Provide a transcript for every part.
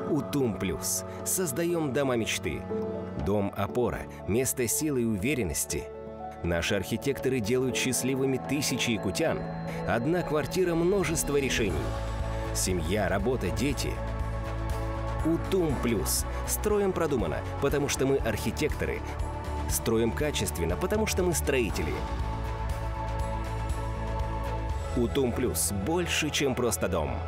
Утум Плюс. Создаем дома мечты. Дом опора, место силы и уверенности. Наши архитекторы делают счастливыми тысячи якутян. Одна квартира – множество решений. Семья, работа, дети. Утум Плюс. Строим продуманно, потому что мы архитекторы. Строим качественно, потому что мы строители. Утум Плюс больше, чем просто дом.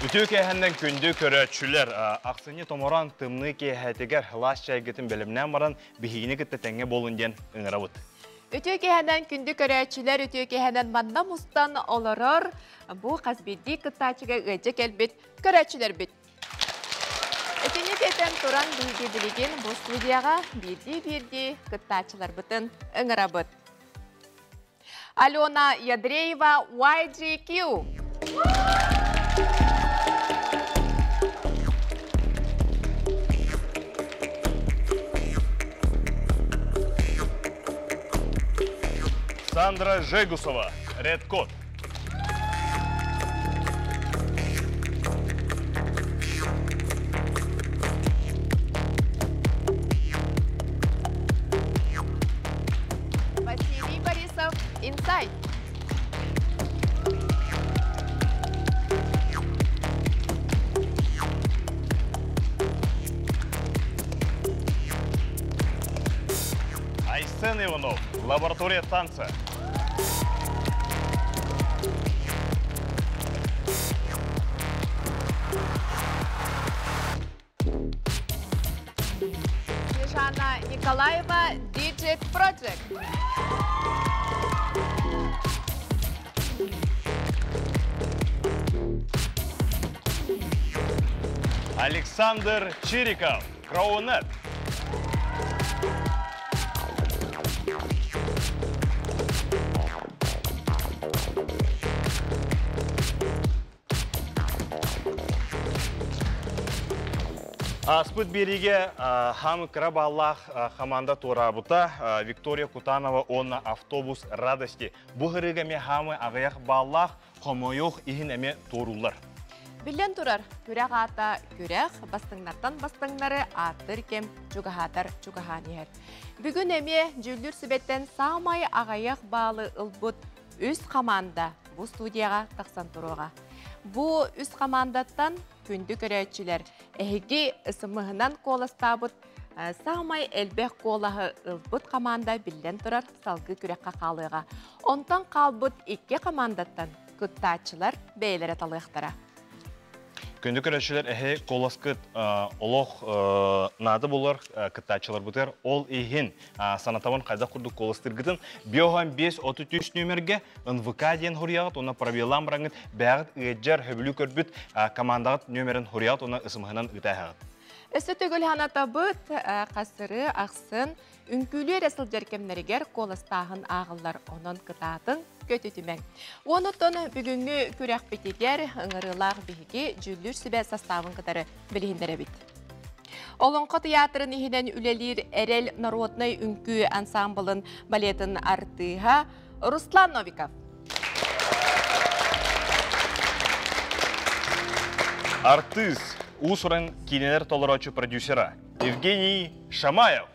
Үтүө киэһэннэн күндү көрөөччүлэр, ахсынньы томорон тымныы киэһэтигэр лаас чайгытын бэлэмнээн баран биһигини кытта тэҥҥэ буолун диэн ыҥырабыт. Үтүө киэһэнэн күндү көрөөччүлэр, үтүө киэһэнэн манна мустан олорор бу хас биирдии кыттааччыга ыалдьа кэлбит көрөөччүлэрбит. Итини кэтэн туран биһиги билигин бу студияҕа биирдии-биирдии кыттааччыларбытын ыҥырабыт. Алена Ядреева, YGQ. Сандра Жегусова, Red Code. Василий Борисов, Инсайт. Айсен Иванов, Лаборатория танца. Снежана Николаева, Digit Project. Александр Чириков, Кроунет. Ааспыт биэриигэ хам кыра бааллаах хамаанда туораабыта Виктория Кутанова уонна автобус радости. Бу һырыыга эмиэ хаамы аҕыйах бааллаах хомойуох иһин эмиэ туорууллар. Биллэн турар, күрэх аата күрэх, бастыҥнартан бастыҥнары ааттыыр кэм чугаһаатар чугаһаан иһэр. Бүгүн эмиэ дьүүллүүр сүбэттэн саамай аҕыйах баалы ылбыт үс хамаанда бу студияҕа тахсан туруоҕа. Бу үс хамаандаттан күндү көрөөччүлэр, эһиги СМХ-нан куоластаабыт саамай элбэх куолаһы ылбыт хамаанда биллэн турар салгыы күрэххэ хаалыаҕа. Онтон хаалбыт икки хамаандаттан кыттааччылар бэйэлэрэ талыахтара. Күндү көрөөччүлэр, эһи куоласкыт олох наада булар кыттааччыларбытыгар ол иһин санатабын хайдах курдук куоластыыргытын биоһан 533 нүөмэргэ НВК диэн хуруйаҕыт уонна пробеллаан бараҥҥыт бэйэҕит ыадьар хөбүлүү көрбүт командаҕыт нүөмэрин хуруйаҕыт уонна ысымыһынан ыытааһаҕыт. Өссө төгүл санатабыт, хасыры ахсын үҥкүүлүү эрэ сылдьар кэмнэригэр куоластааһын ааҕыллар, онон кытаатыҥ, көтүтүмэҥ. Уонуттан бүгүҥҥү күрэхпитигэр ыҥырыылаах биһиги дьүүллүүр сүбэ састаабын кытары билиһиннэрэбит. Олоҥхо тыйаатырын иһинэн үлэлиир Эрэл народнай үҥкүү ансаамбылын балетын артыыһа Руслан Новиков. Артыыс, уус-уран киинэлэр толороочу продюсера Евгений Шамаев.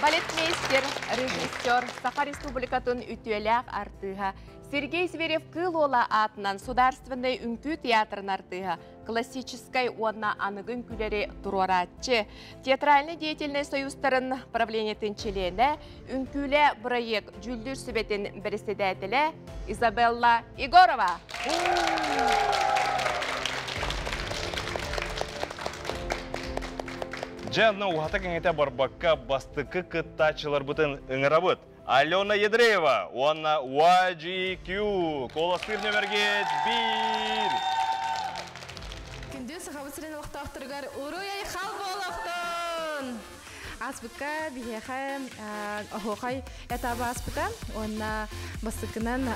Балетмейстер, режиссер, Саха Республикатын үтүөлээх артыыһа Сергей Зверев Кыыл Уола аатынан Сударственнай үҥкүү театрын артыыһа, классическай уонна аныгы үҥкүүлэри туруорааччы, театральный деятельнай союзтарын правлениетын чилиэнэ, үҥкүүлэ бырайыак дьүүллүүр сүбэтин бэрэссэдээтэлэ Изабелла Егорова. Дьэ, онно уһата кэҥэтэ барбакка бастакы кыттааччыларбытын ыҥырабыт. Алена Ядреева уонна YGQ куоластыыр нөмэргит биир. Күндү Сахабыт сирин олохтоохторугар уруй-айхал буолуохтун! Ааспыкка биһиэхэ оһуохай этаба ааспыта. Уонна бастакынан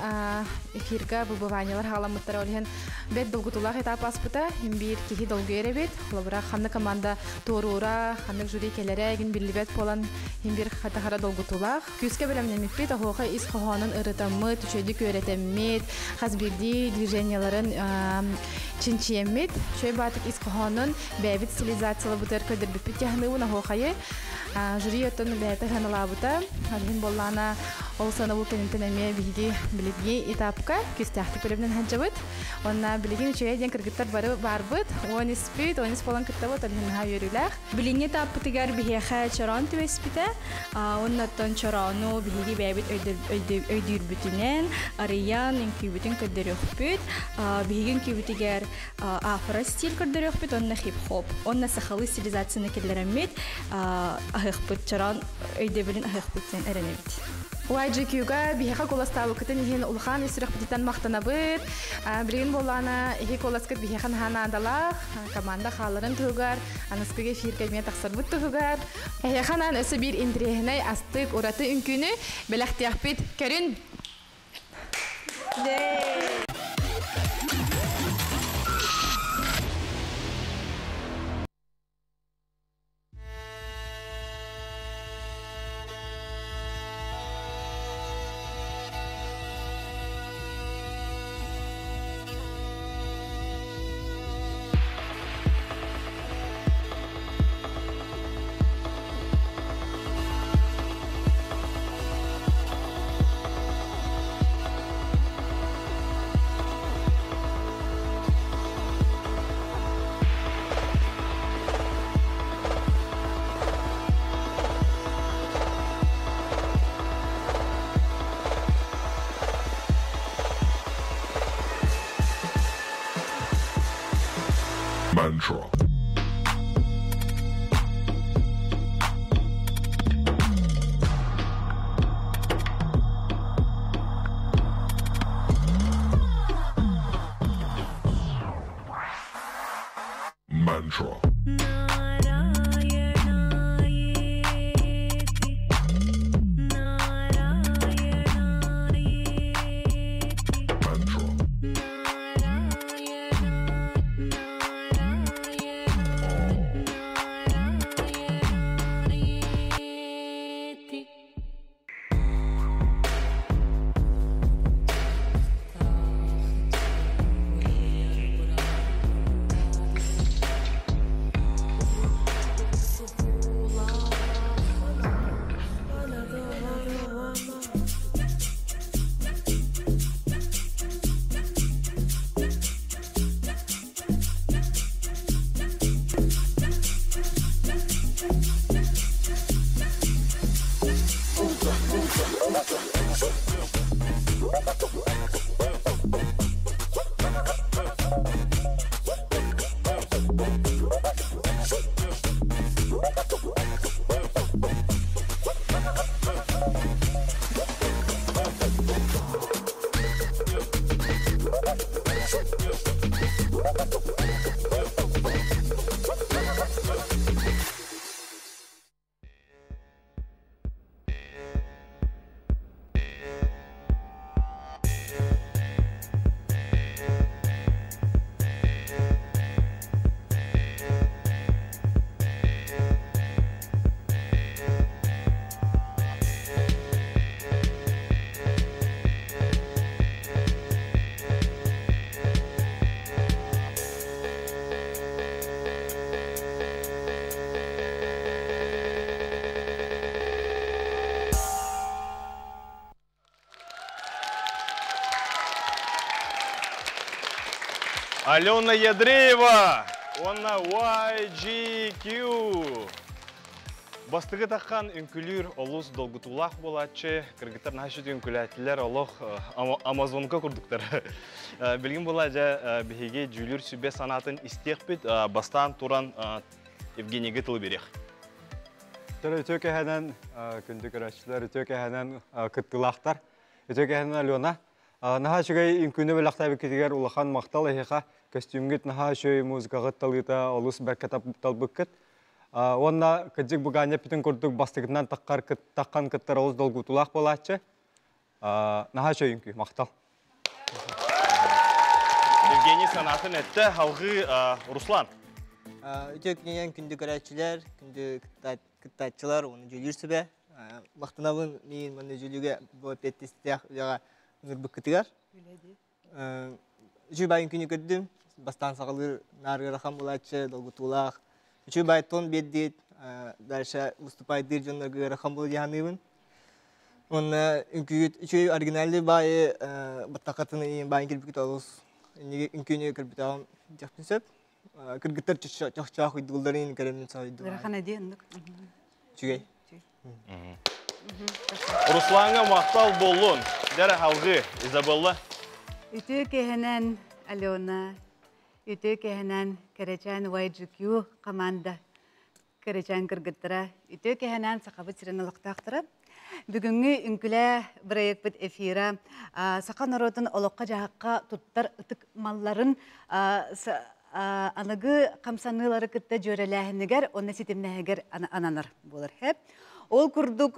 эфирга выбываниялар хаҕаламмыттара. Ол иһин бэрт долгутуулаах этап ааспыта. Биир киһи долгуйар эбит. Холобура, ханнык команда туоруура, ханнык жюри кэлэрэ эгин биллибэт буолан, биир хатахара долгутуулаах. Күүскэ бэлэмнэммиппит, оһуохай ис хоһоонун ырытаммыт, үчүгэйдик үөрэтэммит, хас биирдии движенияларын чинчийэммит, үчүгэй баатык ис хоһоонун бэйэбит стилизациялабытыгар көрдөрбүппүт дьаһаныыбын оһуохайы. Жюри оттон бэйэтэ сыаналаабыта. Ол иһин буоллаҕына, ол сыанабыл кэнниттэн эмиэ биһиги билигин этапка күүстээхтик бэлэмнэн сылдьабыт. Уонна билигин үчүгэй диэн кыргыттар бары баарбыт. 10 испит, 10 ис буолан кыттабыт, ол иһин наһаа үөрүүлээх. Билиҥҥи этаппытыгар биһиэхэ чороон түбэспитэ. Оннуттан чороону биһиги бэйэбит өйдүүрбүтүнэн арыйан үҥкүүбүтүн көрдөрүөхпүт. Биһиги үҥкүүбүтүгэр афро стиль көрдөрүөхпүт уонна хип-хоп. Уонна сахалыы стилизацияны киллэрэммит аһыахпыт, чороон өйдөбүлүн аһыахпыт диэн эрэнэбит. YGQ-га биһиэхэ куоластаабыккытын иһин улахан ис сүрэхпититтэн махтанабыт. Билигин буоллаҕына иһи куоласкыт биһиэхэ наһаа наадалаах. Команда хааларын туһугар, аныскыга эфиргэ эмиэ тахсарбыт туһугар. Эһиэхэ анаан өссө биир интэриэһинэй астык ураты үҥкүүнү бэлэхтиэхпит. Көрүн! Mantra. Mantra. Mantra. Алена Ядреева уонна YGQ. Бастыгы таххан үҥкүлүүр олус долгутуулаах буолааччы, кыргыттар наһаа үчүгэй үҥкүлээтилэр, олох амазонка курдуктар. Билигин була дьэ биһиги дьүүлүр сүбэ санаатын истиэхпит, бастаан туран Евгенийгэ тылы бириэх. Төр үтүө кэһэнэн күндү көрөөччүлэр, үтүө кэһэнэн кыттыылаахтар. Үтүө кэһэнэн Алена. Наһаа үчүгэй үҥкүүнү бэлэхтээбиккитигэр улахан махтал эһиэхэ. Көстүүмҥүт наһаа үчүгэй, музыкаҕыт талыыта олус бэркэ талбыккыт. Онна кыдьык буганя бүтүн курдук бастыгынан таққар таққан кыттар олус долгутуулаах буолааччы. Наһаа үчүгэй үҥкүү, махтал. Евгений санаатын эттэ, салгыы Руслан. Үтүө күнүнэн күндү көрөөччүлэр, күндү кыттааччылар, уонна дьүүллүүр сүбэ. Махтанабын миин манна дьүүлүүгэ бу эппиэттистээх үлэҕэ ыҥырбыккытыгар. Үчүгэй баайын күнү көрдүм. Бастаан саҕалыыр наар ыарахан буолааччы, долгутуулаах. Үчүгэй баай тон биэрдиит, дальше выступайдыыр дьоннорго ыарахан буолуо дии саныыбын. Уонна үҥкүүгүт үчүгэй оригинальный баайы баттаххатын баайын кирбикит олус үҥкүүнү көрбүтээҕим диэхпин сөп. Кыргыттар чохчоох уйдуулларын көрөммүн соһуйдум. Ыарахан эдии оннук. Үчүгэй. Русланга махтал буоллун. Дьэ салгыы Изабелла. Үтүө киэһэнэн Алена, үтүө киэһэнэн Кэрэчээн YGQ команда кэрэчээн кыргыттара, үтүө киэһэнэн Сахабыт сирин олохтоохторо. Бүгүҥҥү Үҥкүлээ бырайыакпыт эфира саха норуотун олоххо-дьаһахха туттар ытык малларын аныгы хамсаныылары кытта дьүөрэлээһинигэр уонна ситимнэһигэр ананар буолар. Ол курдук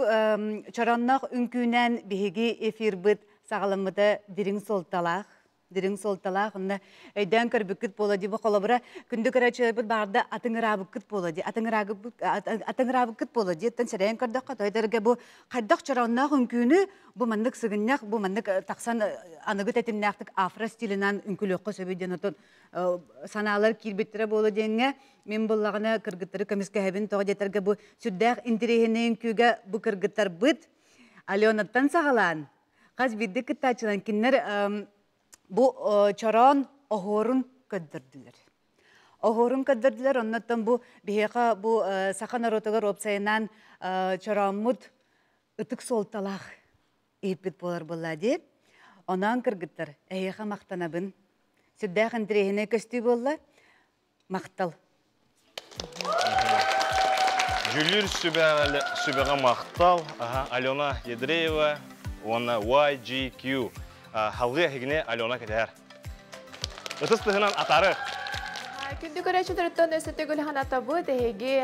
чоронноох үҥкүүнэн биһиги эфирбыт саҕаламмыта дириҥ суолталаах дириҥ суолталаах онно өйдөөн көрбүккүт буола дии бу холобура күндү көрөөччүлэрбит баарда атыҥыраабыккыт буола дии атыҥыраабыккыт буола дии оттон сэрэйэн көрдөххө тойдорго бу хайдах чороонноох үҥкүүнү бу маннык сыгынньах бу маннык тахсан аныгы тэтимнээхтик афро стилинэн үҥкүлүөххэ сөбүй диэн отон санаалар киирбиттэрэ буола диэҥҥэ мин буллаҕына кыргыттары көмүскэһэбин тоҕо диэтэргэ бу сүрдээх интэриэһинэй үҥкүүгэ бу кыргыттарбыт Аленаттан саҕалаан хас биирдии кыттааччылан кинилэр бу чороон оһуорун көрдөрдүлэр. Оһуорун көрдөрдүлэр, оннуттан бу биһиэхэ бу саха норуотугар уопсайынан чорооммут ытык суолталаах иһиппит буолар буолла дии. Онон кыргыттар, эһиэхэ махтанабын. Сүрдээх интэриэһинэй көстүү буолла. Махтал. Дьүүллүүр сүбэҕэ махтал. Алена Ядреева уонна YGQ. Салгыы эһигини Алена кэтэһэр. Ытыс тыһынан атары. Күндү көрөөччүлөрүттэн өссө төгүл санатабыт эһиги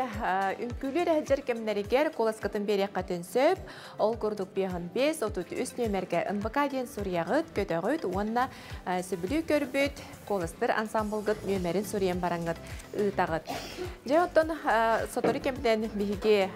үҥкүүлүүр эһэдьэр кэмнэригэр куоласкытын биэриэххитин сөп. Ол курдук 5 33 нүөмэргэ НВК диэн суруйаҕыт, көтөҕүт уонна сөбүлүү көрбүт куоластыр ансамблгыт нүөмэрин суруйан бараҥҥыт ыытаҕыт. Дьэ оттон сотору кэмтэн биһиги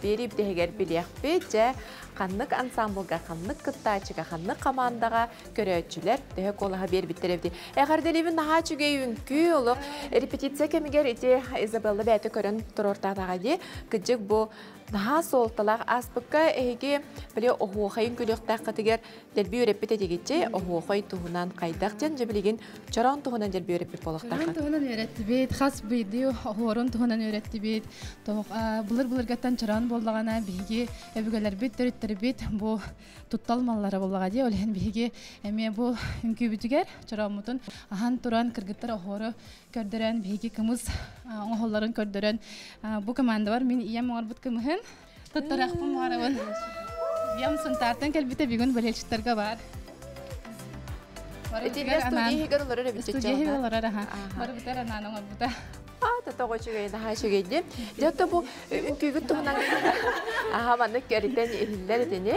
биэрии бүтэһигэр билиэхпит, дьэ ханнык ансамблга, ханнык кыттааччыга, ханнык хамаандаҕа көрөөччүлэр төһө куолаһа биэрбиттэр эбитий. Эҕэрдэлиибин наһаа үчүгэй үҥкүү олох репетиция кэмигэр ити Изабелла бэйэтэ көрөн туруортаатаҕа дии. Кыдьык бу наһаа суолталаах ааспыкка эһиги били оһуохайын күлүөхтээххитигэр дэлби үөрэппит этигитчи оһуохай туһунан хайдах диэн дьэ билигин чороон туһунан дэлби үөрэппит буолуохтааххыт. Чороон туһунан үөрэттибит, хас биирдии оһуорун туһунан үөрэттибит. Былыр-былыргаттан чороон буоллаҕына биһиги өбүгэлэрбит, төрүттэрбит бу туттал маллара буоллаҕа дии. Ол иһин биһиги эмиэ бу үҥкүүбүтүгэр чорооммутун аһан туран кыргыттар оһуору көрдөрөн, биһиги кымыс оҥоһоллорун көрдөрөн, бу командабар мин ийэм оҥорбут кымыһын туттарахпын баҕарабын. Ийэм Сунтаартан кэлбитэ бүгүн болельщиктарга бар. Итиннэ студия иһигэр олорор эбит. Студия иһигэр олорор, аха. Барыбытар анаан оҥорбута. А, тоҕо үчүгэй, наһаа үчүгэй дии. Дьэ, оттон бу үҥкүүгүт туһунан аха маннык өрүтэн иһиллэр итини.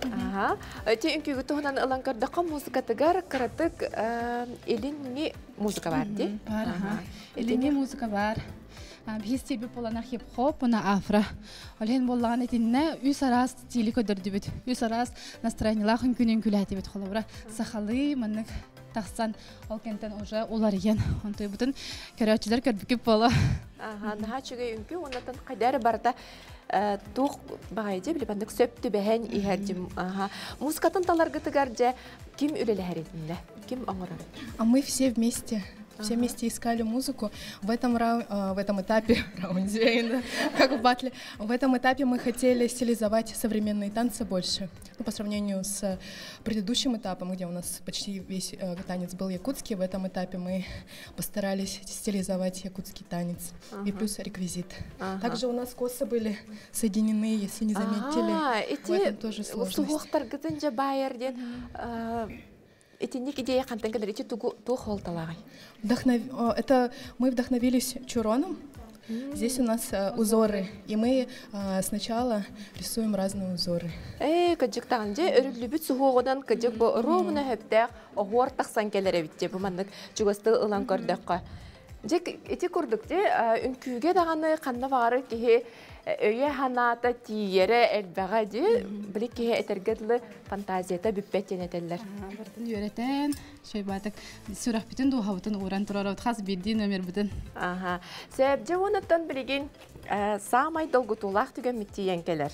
Аха. Ити үҥкүүгүт туһунан ылан көрдөххө, музыкатыгар кыратык илиҥҥи музыка бар дии. Бар, аха. Илиҥҥи музыка бар. Биһи стилбит буолана хип-хоп уонна афро. Ол иһин буоллаҕына итиннэ үс араас стили көрдөрдүбүт. Үс араас настроениелаах үҥкүүнү үҥкүүлээтибит. Холобура, сахалыы маннык тахсан ол кэнтэн уже уларыйан онтуйбутун көрөөччүлэр көрбүкүп буолуо. Аха, наһаа үчүгэй үҥкүү уоннаттан хайда эрэ барыта туох баҕайы дьэ били маннык сөп түбэһэн иһэр дьим аха музыкатын таларгытыгар дьэ ким үлэлэһэр итиннэ ким оҥорор? А мы все вместе. Все вместе искали музыку. В этом этапе, раунде, как в батле, в этом этапе мы хотели стилизовать современные танцы больше. Ну, по сравнению с предыдущим этапом, где у нас почти весь танец был якутский, в этом этапе мы постарались стилизовать якутский танец и плюс реквизит. Также у нас косы были соединены, если не заметили. А, В этом тоже сложность. Суһуохтаргытын дьэ баайар диэн итинник идея хантан кэлэр ити тугу туох суолталааҕый? Это мы вдохновились Чуроном. Здесь у нас узоры, и мы сначала рисуем разные узоры. Ээ, кыдьык даҕаны дьэ өрүллүбүт суһуоҕунан кыдьык бу ровно сөптөөх оһуор тахсан кэлэр эбит дьэ бу маннык чугастыы ылан көрдөххө. Дьэ ити курдук дьэ үҥкүүгэ даҕаны ханна баҕарар киһи өйө-санаата тиийэрэ элбэҕэ дии били киһи этэргэ дылы фантазията бүппэт диэн этэллэр. Барытын үөрэтэн, шойбатык сүрэхпитин дууһабытын ууран турарабыт хас биирдии номербытын. Аха. Сөп дьэ уонуттан билигин саамай долгутуулаах түгэммит тиийэн кэлэр.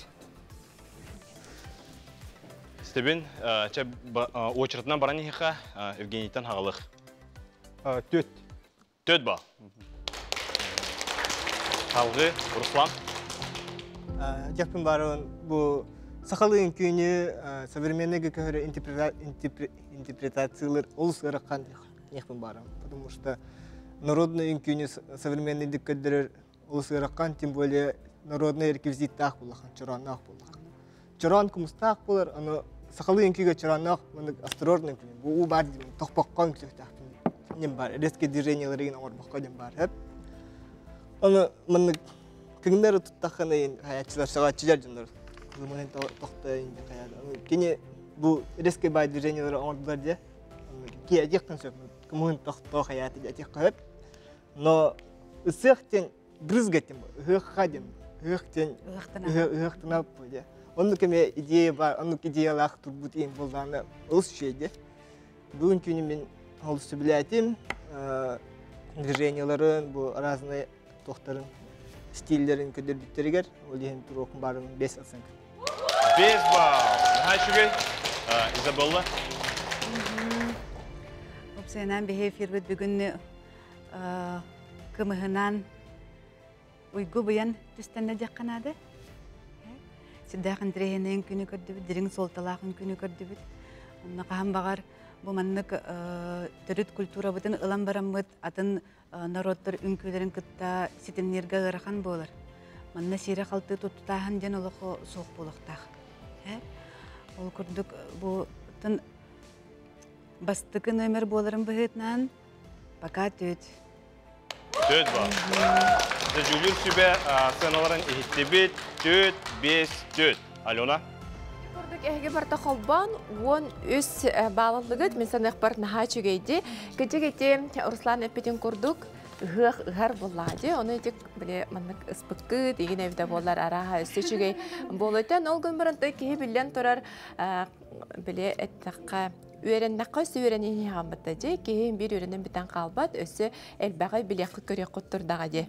Стебин, чэ очередынан баран иһиэхэ Евгенийтан хаҕалых. Төт. Төт ба. Салгыы Руслан. Дьахпын барон бу сахалыы үҥкүүнү современный көһөрө интерпретациялар олус ыарахан диэхпин барам. Потому что народный үҥкүүнү современный көрдөрөр олус ыарахан, тем более народный реквизиттаах булахан, чороонноох булахан. Чороон кумустаах болар, аны сахалыы үҥкүүгэ чороонноох маннык осторожный үҥкүү. Бу уу баар диэн тохпокко үҥкүүтээхпин диэн баар, резкие движениялары оҥорбокко диэн баар. Аны маннык кыҥнары туттаххына хайааччылар саҕааччылар дьоннор кылымын тохтойун хайаада. Кини бу резкий бай движениялары оҥордулар дии. Ки этиэххин сөп, кымыһын тохтоо хайааты диэтиэххэ сөп. Но ысыах диэн брызга диэн ыһыахха диэн ыһыах диэн ыһыахтанап дии. Оннук эмиэ идея бар, оннук идеялаах турбут иин буоллаҕына олус үчүгэй дии. Бүгүн күнү мин олус сөбүлээтим. Движенияларын, бу разные туохтарын, стиллерин көрдөрбүттэригэр, ол иһин туруокум баарын 5 оценка. 5 балл. Наһаа үчүгэй. Изабелла. Опсайынан биһи эфирбит бүгүн кымыһынан уйгу быйан түстэннэ диэххэ наада. Сүрдээх интэриэһинэйин күнү көрдүбүт, дириҥ суолталаах күнү көрдүбүт. Онно хаһан баҕар бу маннык төрүт культурабытын ылан бараммыт атын норуоттар үҥкүүлэрин кытта ситимнииргэ ыарахан буолар. Манна сиирэ-халты туттутааһын диэн олохо суох буолуохтаах. Ол курдук бу бастакы номер буоларын быһыытынан пока төт. Төт бар. Дьүүлүүр сүбэ сыаналарын иһиттибит. Төт, бес, төт. Алена? Курдук эһиги барта холбоон 13 баалылыгыт мин саныахпар наһаа үчүгэйди. Кыдьык ити Руслан эппитин курдук ыһыах ыһар буоллаҕа Ону ити били маннык ыспыккыт игин эбитэ буоллар арааһа өссө үчүгэй буолуйтан ол гын баран киһи биллэн турар били эттэххэ үөрэннэххэ өссө үөрэниини хааммытта дьэ киһи биир үөрэнэн бүтэн хаалбат өссө элбэҕи билиэххит көрүөххүт турдаҕа дии.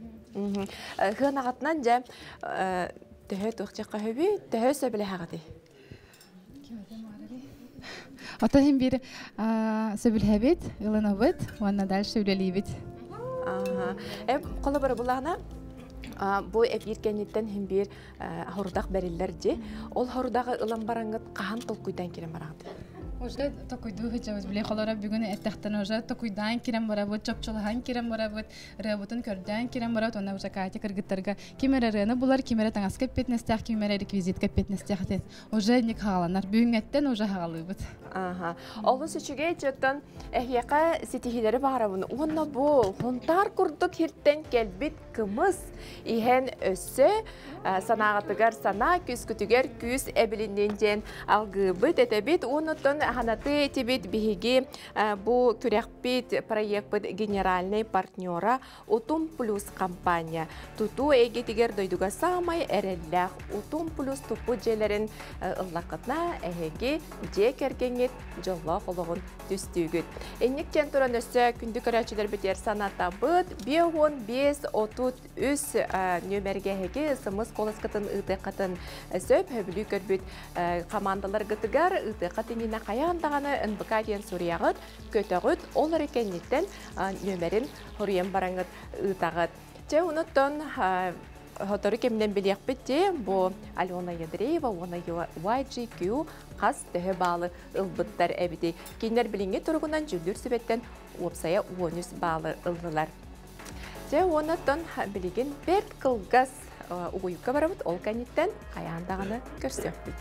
Хыанаҕатынан дьэ төһө туох дьэххэ төһө сөбүлэһэҕитий? Оттон иһин биир сөбүлэһэбит, ылынабыт уонна дальше үлэлиибит. Холобура булаана бу эфир кэнниттэн иһин биир хорудах бэриллэр дии. Ол хорудаҕы ылан бараҥҥыт хаһан толкуйдан кирэн бараҕыт? Уже токуйдуу сылдьабыт. Били холоро бүгүн эттэхтэн уже токуйдаан кирэн барабыт, чопчулаһан кирэн барабыт, ырыабытын көрдөөн кирэн барабыт. Онно уже Катя кыргыттарга ким эрэ ырыаны булар, ким эрэ таҥаска эппиэтинэстээх, ким эрэ реквизитка эппиэтинэстээх этэ. Уже ник хааланар. Бүгүҥҥэттэн уже хаалыыбыт. Аха. Олус үчүгэй дьоттон эһиэхэ ситиһиилэри баҕарабын. Уонна бу хунтаар курдук хиртэн кэлбит кымыс иһэн өссө санааҕытыгар санаа, күүскүтүгэр күүс эбилиннин диэн алгыыбыт, этэбит. Уонуттан ханаты этибит биһиги бу күрэхпит проекпыт генеральный партнера Утум Плюс компания. Тутуу эйгэтигэр дойдуга саамай эрэллээх Утум Плюс туппут дьиэлэрин ыллаххытына эһиги дьиэ кэргэҥҥит дьоллоох олоҕун түстүүгүт. Инник диэн туран өссө күндү көрөөччүлэрбитигэр санатабыт 55 33 нүөмэргэ эһиги смс куоласкытын ыытыаххытын сөп сөбүлүү көрбүт командаларгытыгар ыытыаххыт иннинэ хайаан даҕаны НБК диэн суруйаҕыт, көтөҕүт, ол эрэ кэнниттэн нүөмэрин хоруйан бараҥҥыт ыытаҕыт. Чэ, онуттан сотору кэминэн билиэхпит дии, бу Алена Ядреева уонна YGQ хас төһө баалы ылбыттар эбитий. Кинилэр билиҥҥи туругунан дьүүллүүр сүбэттэн уопсайа 13 баалы ыллылар. Дьэ, уоннаттан билигин бэрт кылгас угуйукка барабыт, ол кэнниттэн хайаан даҕаны көрсүөхпүт.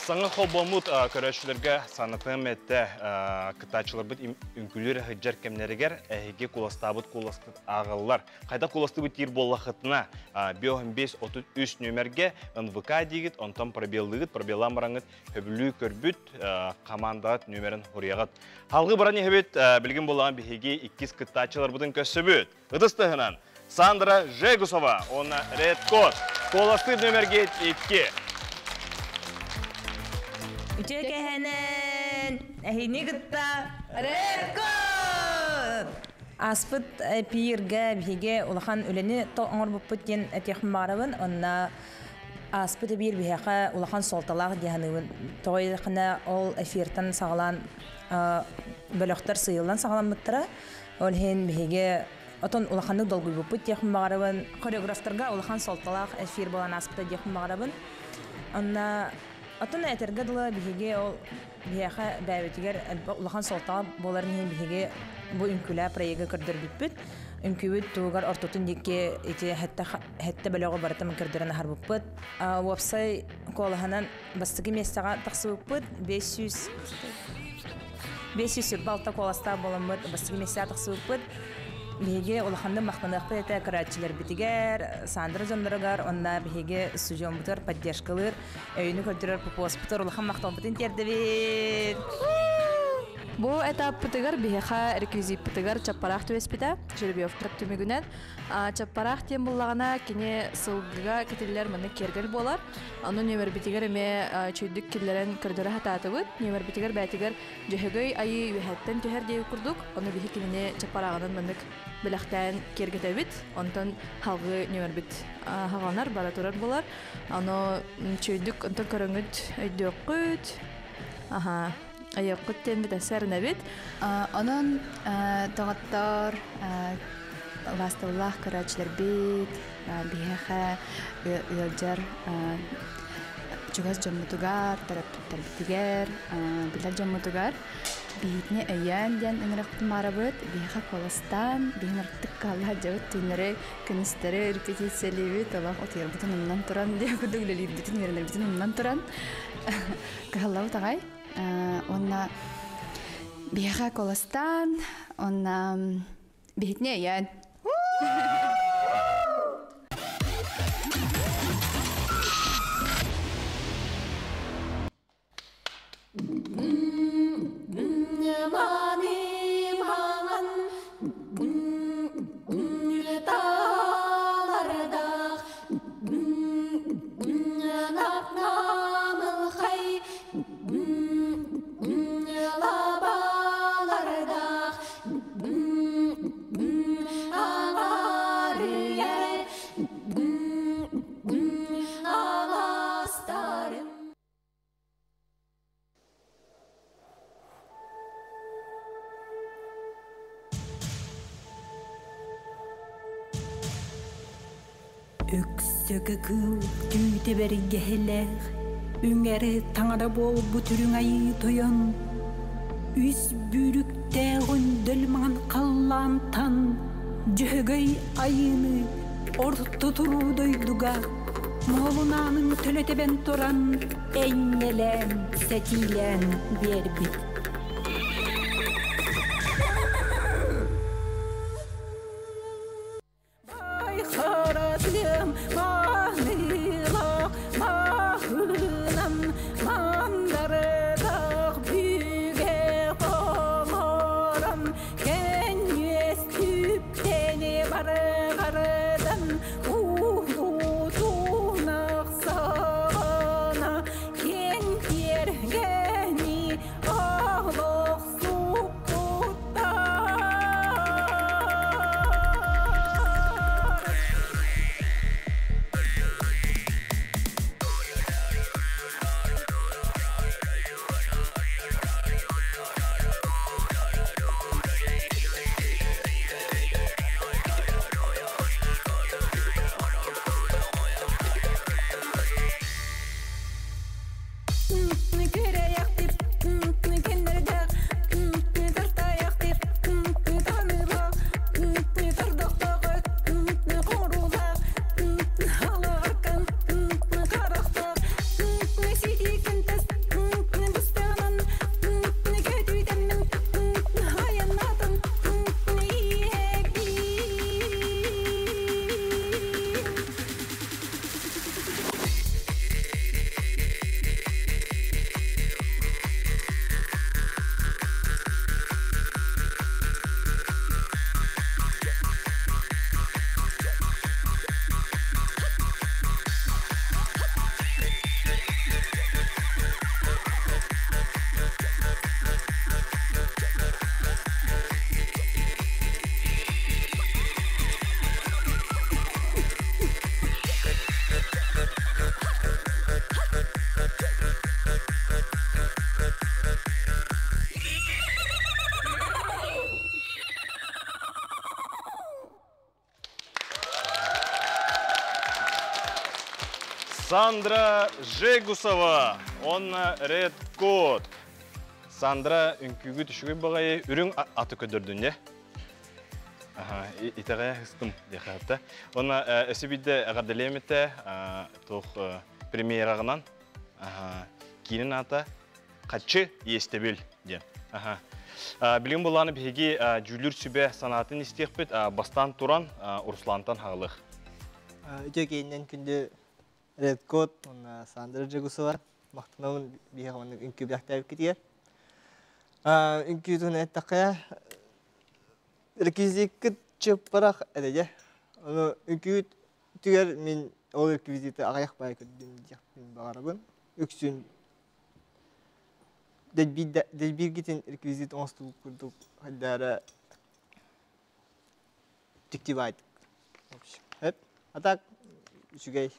Саҥа холбоммут көрөөччүлэргэ санатыам этэ, кыттааччыларбыт үҥкүүлүүр сылдьар кэмнэригэр эһиги куоластаабыт куоласкыт ааҕыллар. Хайдах куоластыыбыт диир буоллаххытына, 5 33 нүөмэргэ НВК диигит, онтон пробеллыгыт, пробеллаан бараҥҥыт сөбүлүү көрбүт командаҕыт нүөмэрин суруйаҕыт. Халгыы баран иһэбит, билигин буоллаҕына биһиги иккис кыттааччыларбытын көрсөбүт. Ытыс тыаһынан Сандра Жегусова уонна Red Code. Куоластыыр нүөмэргит 2. Үтүө кэһэнэн эһини кытта Red Code! Ааспыт эпииргэ биһиги улахан үлэни оҥорбуппут диэн этиэхпин баҕарабын. Онно ааспыт эпиир биһиэхэ улахан суолталаах дии саныыбын. Тоҕо диэтэххинэ, ол эфиртэн саҕалаан бөлөхтөр сыыйыллан саҕаламмыттара. Ол иһин биһиги отон улаханнык долгуйбуппут диэхпин баҕарабын. Хореографтарга улахан суолталаах эфир буолан ааспыта диэхпин баҕарабын. Онно отон этэргэ дылы биһиги ол биһиэхэ бэйэбитигэр улахан суолтаҕа буоларын иһин биһиги бу үҥкүүлээ проегы көрдөрбүппүт. Үҥкүүбүт туһугар ортотун диэки ити сэттэ бөлөҕү барытын көрдөрөн аһарбыппыт. Уопсай куолаһынан бастакы миэстэҕэ тахсыбыппыт. 500 526 куоластаах буоламмыт бастакы миэстэҕэ тахсыбыппыт. Биһиги улаханнык махтаныахпыт этэ көрөөччүлэрбитигэр, Сандра дьонноругар, онно биһиги студиоммутугар поддержкалыыр, өйүнү көрдөрөр Попуоспутугар улахан махталбытын тиэрдэбит. Бу этаппытыгар биһиэхэ реквизиппытыгар чаппараах түбэспитэ, жеребьевка түмүгүнэн. Чаппараах диэн буллаҕына кини сылгыга кэтиллэр маннык киэргэл буолар. Ону нүөмэрбитигэр эмиэ үчүгдүк киллэрэн көрдөрө сатаатыбыт. Нүөмэрбитигэр бээтигэр Дьөһөгөй айыы үөһэттэн түһэр диэбит курдук, ону биһи кинини чаппарааҕынан маннык бэлэхтээн киэргэтэбит. Онтон халгыы нүөмэрбит хаҕанар, бара турар буолар. Ону үчүгдүк онтон көрөҥҥүт өйдүөххүт. Аха, айыаххыт диэн бит. Онон доҕоттор, убаастабыллаах көрөөччүлэрбит, биһиэхэ ыалдьар чугас дьоммутугар, төрөппүттэрбитигэр, билэр дьоммутугар биһитини өйөөн диэн ыҥырыахпытын баарабыт. Биһиэхэ куоластаан, биһин артык каалла сылдьабыт, түүннэри, күнүстэри репетициялиибит, олох утуйарбытын умнан туран, диэн курдук үлэлиирбитин, үөрэнэрбитин умнан туран кыһаллабыт аҕай. Уонна биһиэхэ куоластаан, уонна биһитини өйөөн. Өксөкө кыыл түүтэ бэргэһэлээх, үҥэри таҥара буолбут үрүҥ айыы тойон, үс бүүрүктээх өндөл маҥан халлаантан Дьөһөгөй айыыны орто туруу дойдуга моһолунаанын төлө тэбэн туран энньэлээн, сэтиилээн биэрбит. Харатыам маанылаах маһынан мандардаах бүгэ хоҥорон кэнньүөс түптэни барыгардан − Сандра Жегусова, онна Red Code. Сандра үҥкүүгүт үчүгэй баҕайы, үрүҥ аты көдөрдүн де. Итэҕэйэ хыстым диэхэ. Онна өссө биирдэ эҕэрдэлиэм этэ, туох премьераҕынан киинин аата Хаччы иэстэбил диэн. Билигин булааны биһиги дьүүллүүр сүбэ санаатын истиэхпит, бастаан туран Руслантан хаалых. Үтүө кииннэн күндү Red Code уонна Сандра Жегусова, махтанабын биһиэхэ маннык үҥкүү бэлэхтээбиккитигэр. Үҥкүү туһунан эттэххэ, реквизиккит чыппарах эрэдэ. Ону үҥкүү түгэр мин ол реквизиты аҕыйах баай көрдүм диэхпин баҕарабын. Үксүн дэлбииргитин реквизит оҥостубут курдук хайдаара дьиктибаайдык. Эп, а так үчүгэй.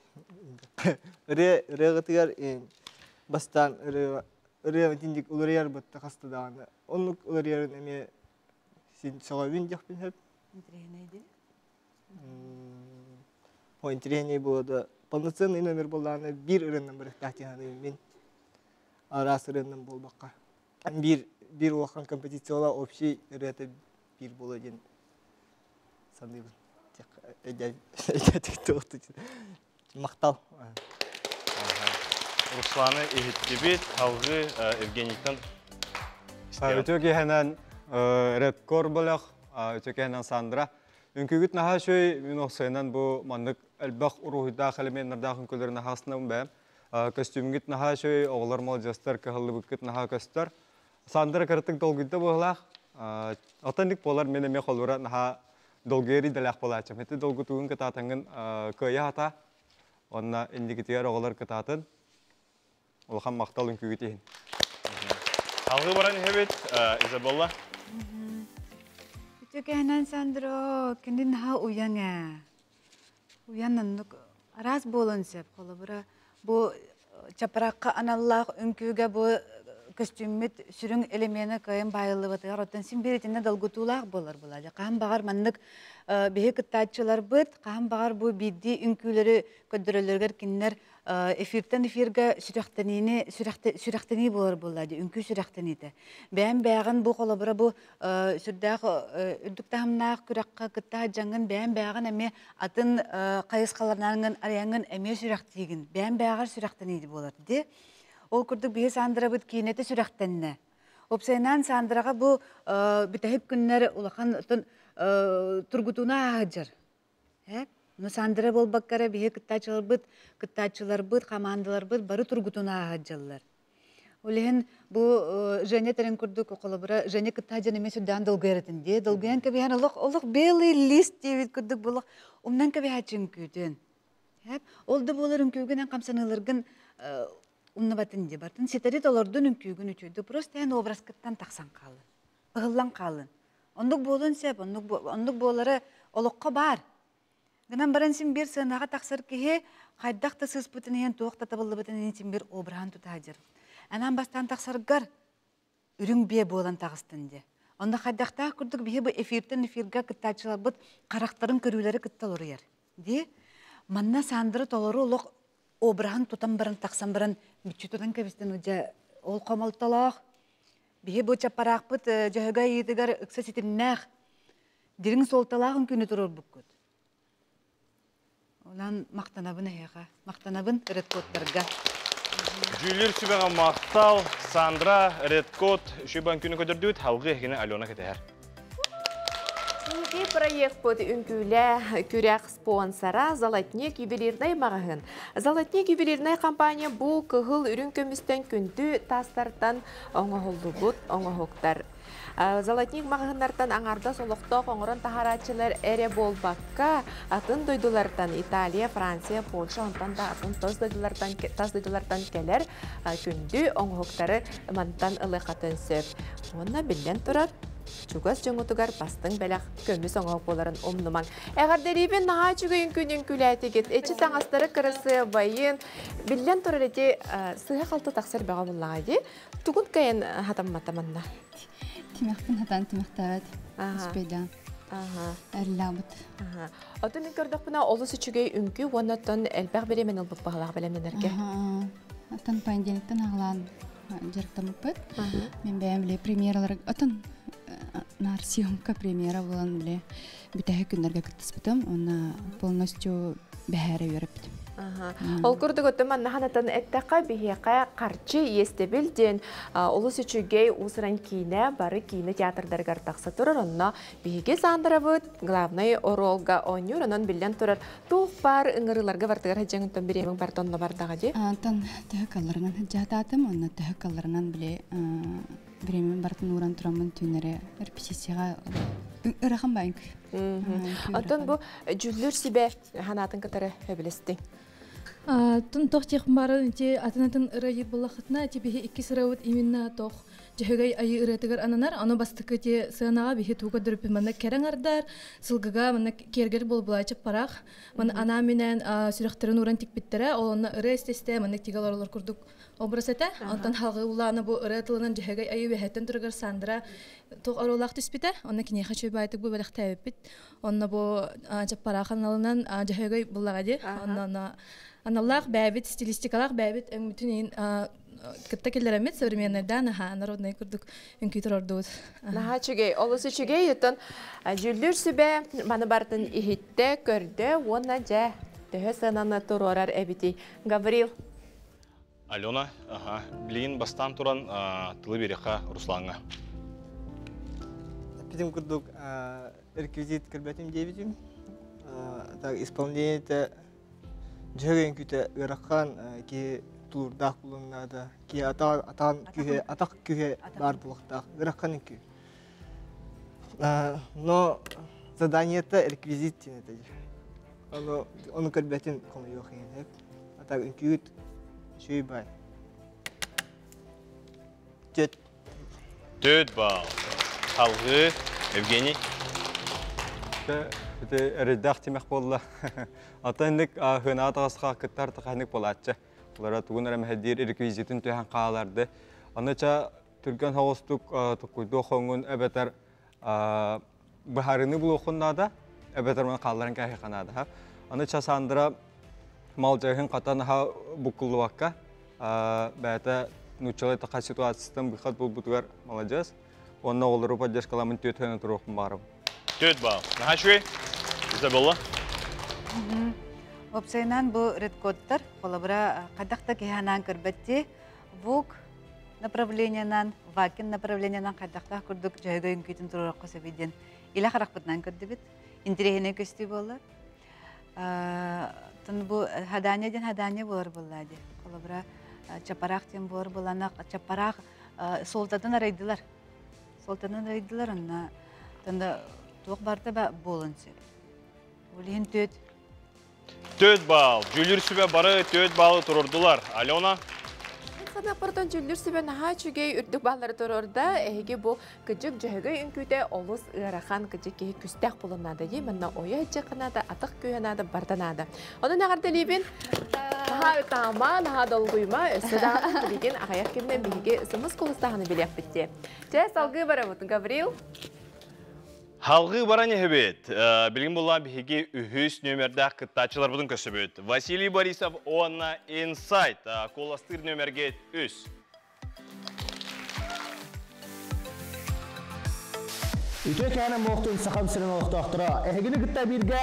Ырыа ырыаҕытыгар бастаан ырыа ырыа итинник уларыйар бытта хаста даҕаны. Оннук уларыйарын эмиэ син сөҕөбүн диэхпин сөп. Интэриэһинэй дии. О, интэриэһинэй буолуо да, полноценный номер буоллаҕына биир ырыаннан барыахтаах дии саныыбын мин. Араас ырыаннан буолбакка. Биир биир улахан композициялаах общий ырыата биир буолуо диэн саныыбын. Махтал. Русланы иһиттибит, алгыы Евгенийтан. Үтүө киэһэнэн Редкор бөлөх, үтүө киэһэнэн Сандра. Үҥкүүгүт наһаа үчүгэй, мин охсуйанан бу маннык элбэх уруһуйдаах элеменнардаах үҥкүүлэрин наһаа бэйэм. Көстүүмҥүт наһаа үчүгэй, оҕолор молодежтар кыһаллыбыккыт наһаа көстөр. Сандра кыратык долгуйда быһыылаах. Оттон буолар мен эмиэ холура наһаа долгуйар идэлээх буолааччым. Ити долгутуугун кытаатаҥҥын кыайа хата. Онна инникитигэр оҕолор кытаатын. Улахан махтал үҥкүүгүт иһин. Алгы баран иһэбит, Изабелла. Үтүө кэһэнэн Сандро, кини наһаа уйан ээ. Уйан оннук араас буолуон сөп. Холобура, бу чапаракка аналлаах үҥкүүгэ бу көстүүммүт сүрүн элемена кыайан баайыллыбатыгар оттон син биир итиннэ долгутуулаах буолар буолаа. Хаһан баҕар маннык биһи кыттааччыларбыт, хаһан баҕар бу биирдии үҥкүүлэри көрдөрөллөрүгэр кинилэр эфиртэн эфиргэ сүрэхтэниини сүрэхтэнии буолар буолла дии, үҥкүү сүрэхтэниитэ. Бэйэм бэйэҕин бу холобура бу сүрдээх үрдүк таһымнаах күрэххэ кытта сылдьаҥҥын бэйэм бэйэҕин эмиэ атын хайысхаларынан арыйаҥҥын эмиэ сүрэхтиигин. Бэйэм бэйэҕэр сүрэхтэниити буолар дии. Ол курдук биһи Сандрабыт киинэтэ сүрэхтэннэ. Уопсайынан Сандраҕа бу бүтэһик күннэр улахан тургутууну ааһыдьар. Ну Сандра буолбакка эрэ биһи кыттааччыларбыт, кыттааччыларбыт, хамаандаларбыт бары тургутун ааһыдьаллар. Ол иһин бу Женя тэрин курдук холобура Женя кыттаа дьон эмиэ сүрдээн долгуйар этин дии. Долгуйан кэбиһэн олох олох белый лист диэбит курдук булах умнан кэбиһээччи үҥкүүтүн. Ол да буолар үҥкүүгүнэн хамсаныыларгын умнубатын дии. Бартын ситэри толордун үҥкүүгүн үчүйдү. Просто эн образкыттан тахсан хаалын. Ыһыллан хаалын. Оннук буолуон сөп, оннук буолара олоххо баар. Гынан баран син биир сыанаҕа тахсар киһи хайдах да сыыспытын иһин, туох да табыллыбытын иһин син биир обраһын тута сылдьар. Анаан бастаан тахсаргар үрүҥ биэ буолан таҕыстын диэ. Онно хайдахтаах курдук биһи бу эфиртэн эфиргэ кыттааччыларбыт харахтарын көрүүлэри кытта олоруйар. Дии. Манна Сандра толору олох обраһын тутан баран тахсан баран мүччү тутан кэбистин дьэ ол хомолтолоох. Биһи бу чаппараахпыт дьөһөгөй ыйыытыгар ыкса ситимнээх дириҥ суолталаах үҥкүүнү туруорбуккут. Онон махтанабын эһиэхэ, махтанабын редкодтарга. Дьүүллүүр сүбэҕэ махтал, Сандра, Редкод, үчүгэй үҥкүүнү көдөрдүбүт, халгыы эһигини Алена кэтэһэр. Инники проекпыт үҥкүүлэ күрэх спонсора Золотник ювелирнай маҕаһыын. Золотник ювелирнай компания бу кыһыл үрүҥ көмүстэн күндү таастартан оҥоһуллубут оҥоһуктар. Золотник маҕаһыыннартан аҥаардас олохтоох оҥорон таһаарааччылар эрэ буолбакка, атын дойдулартан Италия, Франция, Польша, онтон да атын тас дойдулартан, тас дойдулартан кэлэр күндү оҥоһуктары мантан ылыахатын сөп. Уонна биллэн турар, чугас дьоҥутугар бастыҥ бэлэх көмүс оҥоһук буоларын умнумаҥ. Эҕэрдэлиибин наһаа үчүгэй үҥкүүнү үҥкүүлээтигит. Эчи таҥастары кырасыабайын. Биллэн турар ити сыыһа-халты тахсар бөҕө буллаҕа дии. Тугун кайан хатаммата манна? Тимэхпин хатан тимэхтээбэт. Успейдаан. Эллабыт. Отон мин көрдөхпүнэ олус үчүгэй үҥкүү уонна оттон элбэх бириэмэни ылбыт баһылаах бэлэмнэнэргэ. Оттон понедельниктан аҕалаан дьарыктаммыппыт. Мен бэйэм биле премьералар отон нар съемка премьера булан биле бүтэһик күннэргэ кыттыспытым. Онна полностью бэһээрэ үөрэппитим. Ол курдук оттон манна ханатан эттэххэ биһиэхэ харчы иэстэбил диэн олус үчүгэй уусуран киинэ бары киинэ театрдарыгар тахса турар. Онно биһиги Сандрабыт главный оруолга оонньуур, онон биллэн турар туох баар ыҥырыыларга бартыгар сылдьаҥыттан бириэмиҥ барда онно бардаҕа дии. Антон төһө калларынан сылдьаатаатым, онно төһө калларынан биле бириэмин бартын ууран тураммын түүннэри репетицияҕа ырахан баайыҥ. Оттон бу дьүллүр сибэ ханаатын кытары өбүлэстиҥ. Тун тох тех бары ти атын-атын ырайыр буллахытна ти биһи икки сырабыт именно тох дьөһөгөй айы ырыатыгар ананар, аны бастакы ти сыанаҕа биһи тууга дөрүппүт манна кэрэҥ ардар сылгыга манна киэргэл буолбулаачы парах ман анаа минэн сүрэхтерин уран тикпиттэрэ, ол онно ырыа истесте маннык тигэ олоролор курдук образ этэ. Онтон халгы улаана бу ырыа тылынан дьөһөгөй айы үөһэттэн турагар Сандра туох оруолаах түспүтэ, онно киниэхэ чөй бу бэлэхтээбиппит. Онно бу чаппараах аналынан дьөһөгөй буллаҕа ди, онно аналлаах бэбит стилистикалаах бэбит өҥмүтүн кытта келлеремит современныйдан аха народный курдук үҥкүү ордуут. Наһаа үчүгэй, олус үчүгэй, оттон дьүллүүр сүбэ маны бартын иһиттэ, көрдө уонна дьэ төһө сыананы туруорар эбити. Гаврил. Алена, ага, билигин бастаан туран тылы береха Русланга. Питим курдук реквизит көрбөтүм диэбитим. Так исполнение дьөһөгөн күтэ ыарахан, ки тулурдаах булуннаада, ки атаан күһэ атак күһэ бар булуктаах ыарахан үкү. Но задание-то реквизит тин это. Ону ону көрбөтүн комуйуох иһин. Атак үҥкүүт шүй бай. Төт. Төт балл. Халгы Евгений. Ити эрэйдээх тимэх буолла. Ата инник хынаат аҕасха кыттар таханик болааччы. Улара тугун эрэ мэһэдиир реквизитин түһэн хааларды. Аны ча түргэн хоҕустук туккуйдуо хоҥун эбэтэр быһарыны булуохун наада, эбэтэр маны хаалларын кээһи ханаада. Аны ча Сандра малжайхын катан ха буккуллубакка бэйэтэ нуччалай таха ситуацияттан выход булбутугар молодец. Онно оҕолору поддержкаламын түөт хөнө туруохпун баарым. Төт балл. Наһаа Изабелла. Опсайынан бу редкодтар, холобура хайдахта киһанаан көрбөтти, ВУК направлениянан, ВАКин направлениянан хайдахтаах курдук дьөһөгөй үҥкүүтүн туруорукка сөбүйден илэ харахпытынан көрдүбүт. Интириэһинэй көстүү буолар. Тон бу хадания ден хадания болар булла ди. Холобура чапарах ден болар булана чапарах солтадан арайдылар. Солтадан арайдылар онна танда туох барда ба болун сөп. Улиһин төт. Төт балл. Дьүллүүр сүбэ бары төт баллы турурдулар. Алена. Санаппартан дьүллүүр сүбэ наһаа үчүгэй үрдүк баллары турурда, эһиги бу кыдьык дьөһөгөй үҥкүүтэ олус ыарахан, кыдьык киһи күстээх булуннаада дии, манна ойо хатжаканаада, атах күүһэнаада, барданаада. Онон эҕэрдэлиибин. Наһаа ытаама, наһаа долгуйма, өссө даҕаны билигин аҕыйах кэминэн биһиги сымыс кулустааһыны билиэхпит дии. Чэ, салгыы барабыт, Гаврил. Халгыы баран иһэбит. Билигин була биһиги үһүс нөмердээх кыттааччыларбытын көрсөбүт. Василий Борисов уонна Инсайт. Куоластыыр нөмерге үс. Үтүө кээнэн буолтун сахам сирин олохтоохторо. Эһигини кытта бииргэ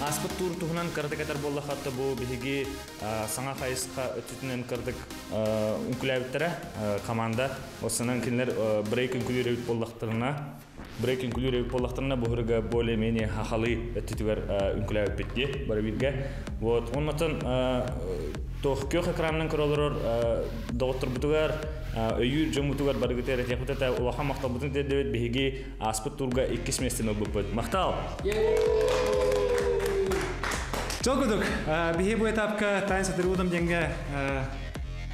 Аспыт тур туһунан кырдык этэр буоллахха бу биһиги саҥа хайысха өттүтүнэн кырдык үҥкүлээбиттэрэ команда. Осынан кинилэр брейк үҥкүлүүр эбит буоллахтарына, брейк үҥкүлүүр эбит буоллахтарына буһурга более-менее хахалы өттүтүгэр үҥкүлээбиппит дии бары бииргэ. Вот оннотон тох көх экранынан көрөлөрөр доҕотторбутугар өйүүр дьоммутугар барыгыта эрэтиэхпит улахан махталбытын тиэрдэбит, биһиги ааспыт турга иккис местени ылбыппыт. Махтал! Чокудук, биһи бу этапка тайн сатыруудам денге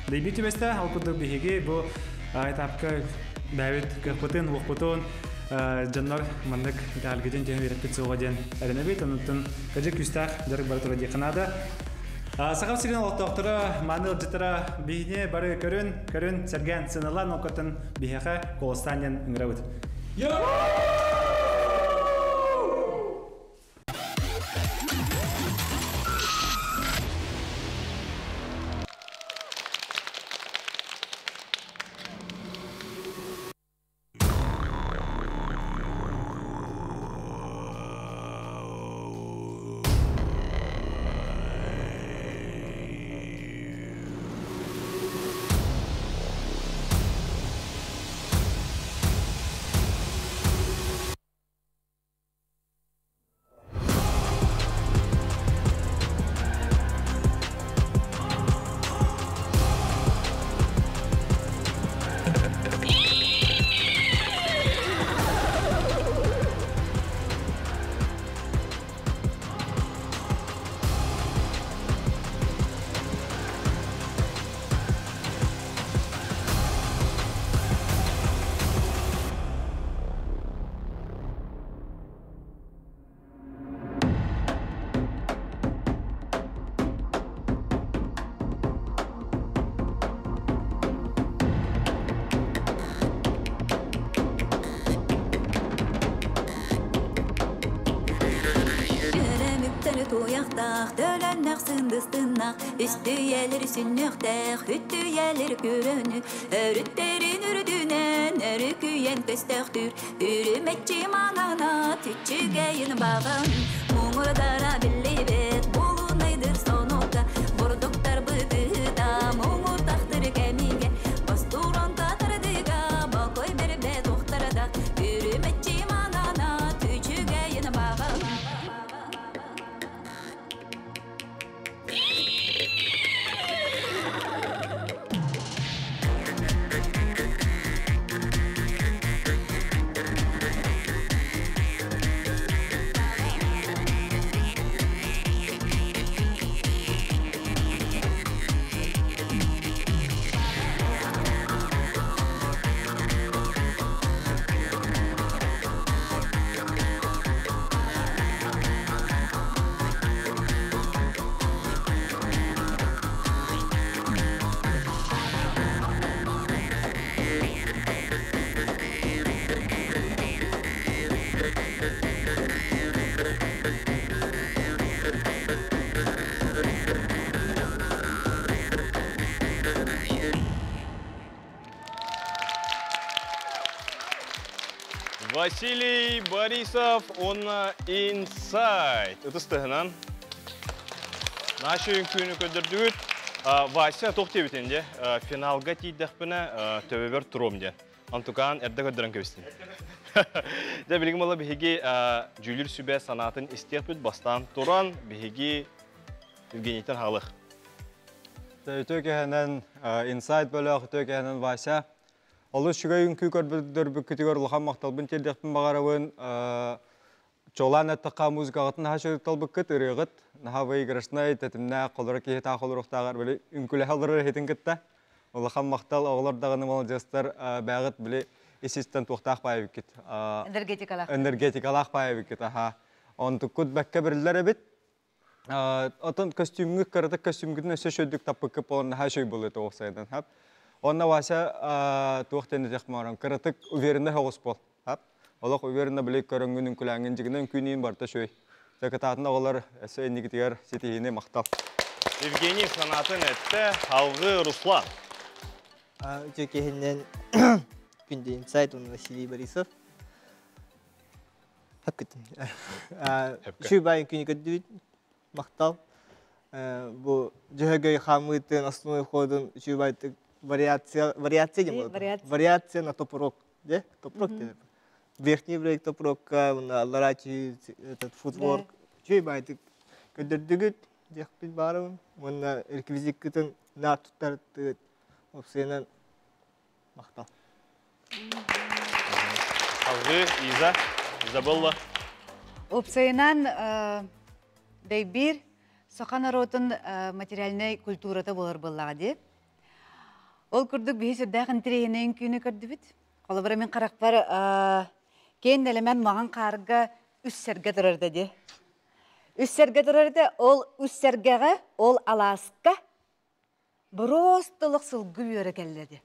дейби түбесте, ал кудук биһиги бу этапка бәбит кырпытын, уқпытын, жаннар мандык италгыден тен вереппит суға ден әрінебет, онуттан кажы күстах жарык бар тура диканада. Саха сирин олохтоохторо, мааны ыалдьыттара биһини бары көрүн, көрүн, сэргээн, сыаналаан оккотун биһиэхэ куоластаан диэн ыҥырабыт. Туяқтақ, төләннәқ сындыстыннақ, үстүйелер сүннөхтәқ, үттүйелер көрөнү, өрүттерин үрдүнен, өрүкүйен көстөхтүр, үрүмәтчи манана, түчүгәйін бағын, муңурдара билибет, болунайдыр сонута, бурдуктар бытыта, муңур тахтыр кәмиге, бастуран татырдыга, бакой бербе тохтарда, үрүмәтчи манана, түчүгәйін бағын. Василий Борисов, он Инсайт. Ытыстыгынан. Нашы үңкүүнү көдөрдүгүт. Вася тоқтебитенде финалга тииддэхпинэ төбөбөр туром диэн. Антукан эрдэ көдөрөн көбүстүн. Дэ билигин мала биһиги дьүүлүр сүбэ санаатын истиэхпит бастаан туран биһиги Евгенийтен хаалых. Үтө кэһэнэн Инсайт бөлөх, үтө кэһэнэн Вася. Олус үчүгэй үҥкүү көрдөрбүккүтүгэр улахан махталбын тиэрдиэхпин баҕарабын. Чуолаан эттэххэ музыкаҕытын наһаа үчүгэйдик талбыккыт, ырыаҕыт наһаа выигрышнай, тэтимнээх, холоро киһи таах олоруохтааҕар били үҥкүүлэһэ олорор иһитин кытта. Улахан махтал, оҕолор даҕаны маладьыастар бэҕит били ис-истэн туохтаах баайбыккыт. Энергетикалаах. Энергетикалаах баайбыккыт, аха. Онтуккут бэккэ бириллэр эбит. Отон көстүүмҥүт кыратык көстүүмгүтүн өссө шөйдүк таппыккыт буолан наһаа үчүгэй буолуо этэ уопсайынан хап. Онно Вася туох диэн этиэх маарам кыратык уверенно соҕус буол. Хап. Олох уверенно били көрөҥҥүн үҥкүлээҥҥин дьигинэн үҥкүүнүүн барыта үчүгэй. Дьэ кытаатын оҕолор өссө инникитигэр ситиһиини махтал. Евгений санаатын эттэ, алгыы Руслан. Үтүө киһиннэн күндү инсайт уонна Василий Борисов. Хапкытын. Үчүгэй баайын күнү көрдүбүт. Махтал. Бу дьөһөгөй хаамыытын основной ходун үчүгэй баайтык вариация вариация диэн буолар. Вариация на топорок. Де? Топорок диэн. Верхний брейк топорокка, мына алларачи этот футворк. Үчүгэй баайтык көрдөрдүгүт диэхпин баарыбын. Уонна реквизиккытын наар туттартыгыт. Опсуйанан махтал. Алгыы Иза, Изабелла. Опсайынан дэйбиир саха норуотун материальнай культурата буолар буоллаҕа дии. Ол курдук биһи сүрдээх интэриэһинэй үҥкүүнү көрдүбүт. Холобура мин харахпар киэн нэлэмэн маҕан хаарга үс сэргэ турар да дии. Үс сэргэ турар этэ, ол үс сэргэҕэ, ол алааска Бороосто олох сылгы үөрэ кэллэ ди.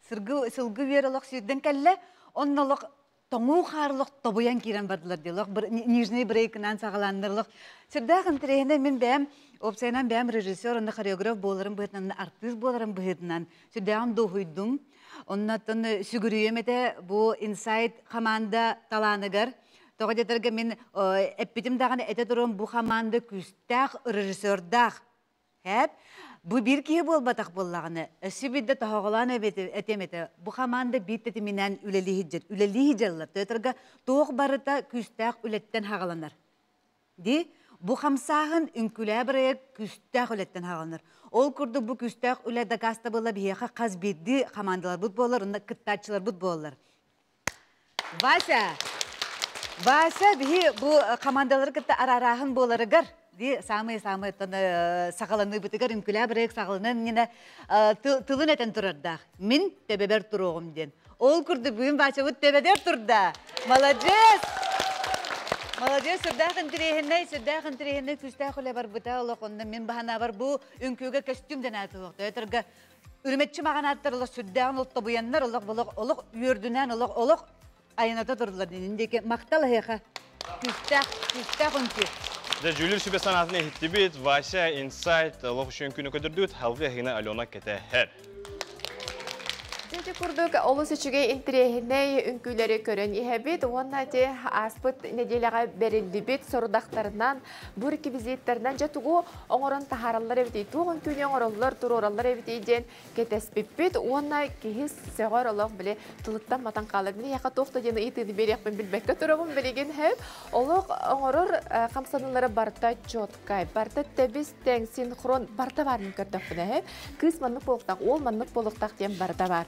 Сыргы сылгы үөрэ олох сүүрдэн кэллэ, онно олох тоҥуу хаар олох тобуйан киирэн бардылар дии олох нижний брейкынан саҕалааннар олох сүрдээх интэриэһинэй мин бэйэм опцияынан бэйэм режиссер онно хореограф буоларым быһыытынан артыыс буоларым быһыытынан сүрдээҕин дуоһуйдум оннотон сүгүрүйүөм этэ бу инсайт хамаанда талааныгар тоҕо диэтэргэ мин эппитим даҕаны этэ туруом бу хамаанда күүстээх режиссердаах Һээп, бу биир киһи буолбатах буоллаҕына, өссө биирдэ тоһоҕолоон этиэм этэ, бу хамаанда биир тэтиминэн үлэлии сылдьар, үлэлии сылдьаллар. Театрга туох барыта күүстээх үлэттэн хаҕаланар. Ди, бу хамсааһын үҥкүлээ бырайыак күүстээх үлэттэн хаҕаланар. Ол курдук бу күүстээх үлэ дакаастабыла биһиэхэ хас биирдии хамаандаларбыт буолар, уонна кыттааччыларбыт буолаллар. Вася! Вася биһи бу командалары кытта араарааһын буоларыгар ди самый-самый саҕаланыыбытыгар үҥкүлээ бырайыак саҕаланан иннинэ тылын этэн турардаах. Мин төбөбөр туруоҕум диэн. Ол курдук бүгүн Васябыт төбөтөр турда. Молодец! Молодец, сүрдээх интириэһинэй, сүрдээх интириэһинэй күүстээх үлэ барбыта олох онно мин баһанаабар бу үҥкүүгэ көстүүм дэнэ туһуохта. Өтөргө Үрүмэччи маҕанааттар олох сүрдээҕин ол тобуйаннар олох олох олох үөрдүнээн олох олох айаната турдулар дин диэки махтал эһиэхэ күүстээх күүстээх үҥкүү. Дьэ, дьүүлүр сүбэ санаатын иһиттибит. Вася Инсайт олох үчүгэй үҥкүүнү көтөрдүбүт. Халгы эһигини Алена кэтэһэр. Дьэ курдук олус үчүгэй интириэһинэй үҥкүүлэри көрөн иһэбит уонна ити ааспыт нэдиэлэҕэ бэриллибит сорудахтарынан Бу реквизиттэринэн дьэ тугу оҥорон таһаараллар эбитий, туох үҥкүүнү оҥороллор, туруораллар эбитий диэн кэтэспиппит уонна киһи сөҕөр олох били тылыттан матан хаалар. Мин эһиэхэ туох да диэн ыйытыыны биэриэхпин билбэккэ турабын билигин һэп. Олох оҥорор хамсаныылара барыта четкай, барыта тэбис тэҥ, синхрон, барыта баар мин көрдөхпүнэ һэп. Кыыс маннык буолуохтаах, уол маннык буолуохтаах диэн барыта баар.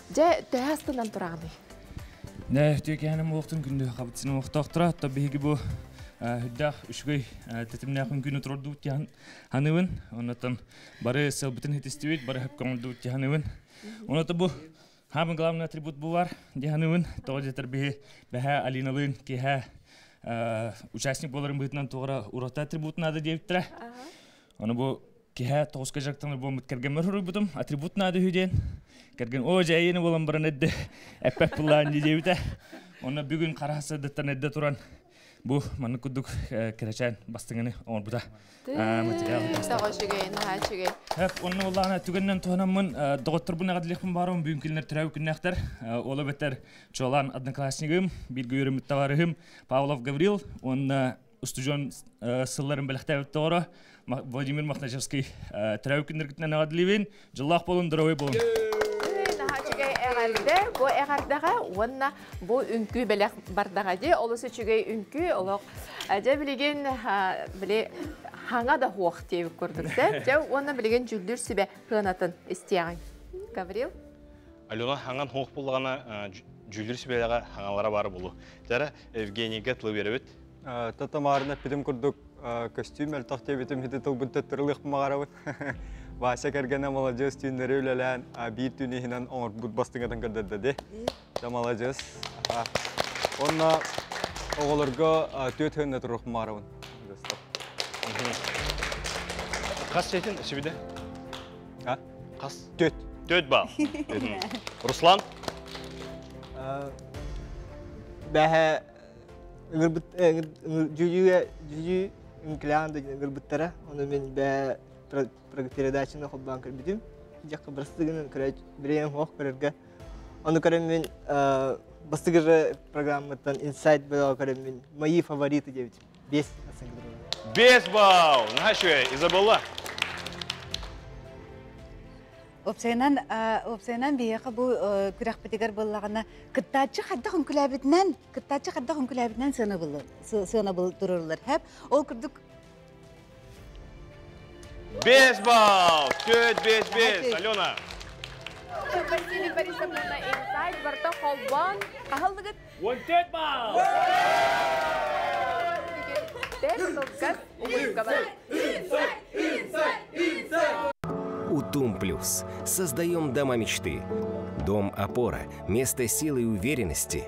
Дьэ, төһө астынан тураҕыный? Нэ, түөкэһэним уохтун күндү хабытсыны уохтоохтора, то биһиги бу үрдээх үчүгэй тэтимнээх үҥкүүнү турордубут диэн ханыбын. Оннотон бары сылбытын хитистибит, бары хөп көҥүлдүбүт диэн ханыбын. Оното бу самый главный атрибут бу бар диэн ханыбын. Тоҕо диэтэр биһи бэһэ Алиналыын киһэ участник буоларын быһыытынан туора ураты атрибут наада диэбиттэрэ. Ону бу киһэ тоҕуска дьарыктанар буолбут кэргэммэр суруйбутум атрибут наада үһү диэн кэргэн оо дьэ эйиэнэ буолан баран эрдэ эппэт пыллаан дии диэбитэ онно бүгүн хара сырдыттан эрдэ туран бу маннык курдук кэрэчээн бастыҥыны оҥорбута материал Тоҕо үчүгэй, наһаа үчүгэй. Онно улаана түгэннэн туһанаммын доҕотторбун эҕэрдэлиэхпин баарым бүгүн кинилэр төрөөбүт күннээхтэр ол эбэтэр чуолаан одноклассникым бииргэ үөрэммит табаарыһым Павлов Гаврил уонна устудьуон сылларын бэлэхтээбит доҕоро Владимир Мохначевский төрөөбүт күннэргитинэн эҕэрдэлиибин. Дьоллоох буолун, здоровый буолун. Наһаа үчүгэй эҕэрдэ. Бу эҕэрдэҕэ уонна бу үҥкүү бэлэх бардаҕа дии. Олус үчүгэй үҥкүү олох. Дьэ билигин били хаҥа да хуох диэбит курдук. Дьэ уонна билигин дьүүллүүр сүбэ кыанатын истиэҕиҥ. Гаврил? Алена хаҥан хуох буллаҕына дьүүллүүр сүбэлэҕэ хаҥалара баар буолу. Дьара Евгенийгэ тылы биэрэбит. Татамаарына эппитим курдук көстүүм мөлтөх диэбитим ити тылбын төттөрүлүөхпүн баҕарабын. Вася кэргэнэ маладьыас түүннэри үлэлээн биир түүн иһинэн оҥорбут бастыҥатын көрдөрдө дии. Да маладьыас. Уонна оҕолорго түөрт хөннө туруохпун баҕарабын. Хас сетин сүбүдэ? А? Хас? Төт. Төт бал. Руслан? Бэһэ ыҥырбыт дьүлүүгэ дьүлүү үҥкүлээн да ыҥырбыттара ону мин бээ передачаны холбоон көрбүтүм дьахха бырастыгынан көрөөч бириэм хоох көрөргө ону көрөн мин бастыгыры программаттан инсайт бөлөҕө көрөн мин мои фавориты диэбитим бес оценка Бес балл! Наһаа үчүгэй. Изабелла. Уопсайынан, уопсайынан биһиэхэ бу күрэхпитигэр буоллаҕына кыттааччы хайдах үҥкүлээбитинэн, кыттааччы хайдах үҥкүлээбитинэн сыанабылы сыанабыл турарылар. Хэп ол курдук Бес балл! Төт, бес, бес. Алена. Василий Борисовна инсайт барта холбон. Хаһыллыгыт? 14 балл! Утум Плюс. Создаем дома мечты. Дом опора. Место силы и уверенности.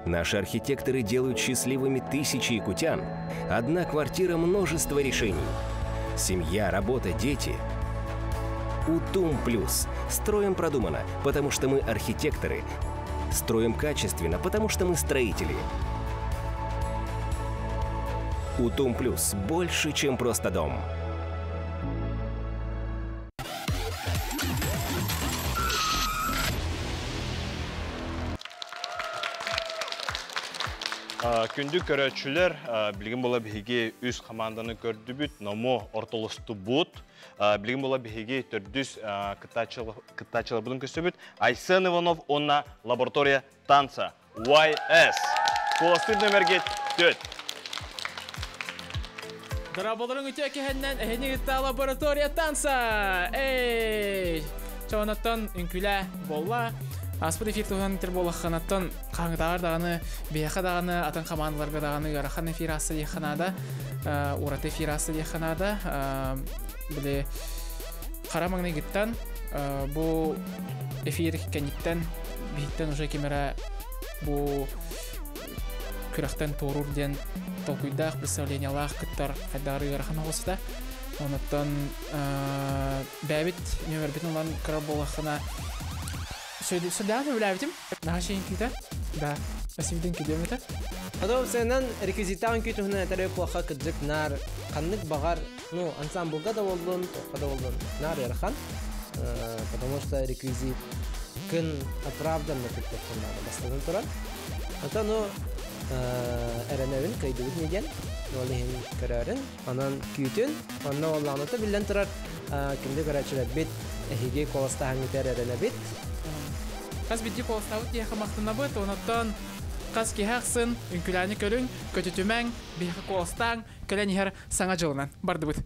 Наши архитекторы делают счастливыми тысячи якутян. Одна квартира – множество решений. Семья, работа, дети. Утум Плюс. Строим продуманно, потому что мы архитекторы. Строим качественно, потому что мы строители. Утум Плюс больше, чем просто дом. Күндү көрөөччүлэр, билигин була биһиги үс команданы көрдүбүт, номо ортолостубут. Билигин була биһиги төрдүс кыттааччыларбытын көстүбүт. Айсен Иванов уонна лаборатория танца YS. Куоластыыр нөмерге 4. Дораболорун үтө кэһэннэн эһини кытта лаборатория танца! Эй! Чонаттан үҥкүлэ болла. Аспыт эфир туһунан этэр буоллаххынаттан хаһыҥытааҕар даҕаны, биһиэхэ даҕаны, атын хамаандаларга даҕаны ыарахан эфир аасса диэххэ наада. Ураты эфир аасса диэххэ наада. Били хара маҥнайгыттан бу эфир кэнниттэн биһиттэн уже ким эрэ бу күрэхтэн туоруур диэн толкуйдаах, представлениялаах кыттар хайдах ыарахан оҕуста. Онуттан бэйэбит нөмербитин ылан көрөр буоллаххына сүрдээх сөбүлээбитим. Наһаа шейин күүтэ. Да, спасибо күдүөм этэ. Потом сценан реквизиттаан күүтүһүнэн этэр плохо кыдьык наар ханнык баҕар, ну, ансамблга да боллун, тоққа да боллун, наар ыарахан. Потому что реквизит күн оправданно туттуоххун наада бастатан туран. Ата ну эрэнэбин кыйдыбыт неден, ол иһин көрөөрүн, онон күүтүн, онно оллааныта биллэн турар күндү көрөөччүлэрбит эһиги куоластааһыҥҥытыгар эрэнэбит. Хас биирдии куоластаабыт киһиэхэ махтанабыт, онуттан хас киһи ахсын үҥкүүлээни көрүҥ, көтүтүмэҥ, биһиэхэ куоластааҥ, кэлэн иһэр Саҥа дьылынан бардыбыт.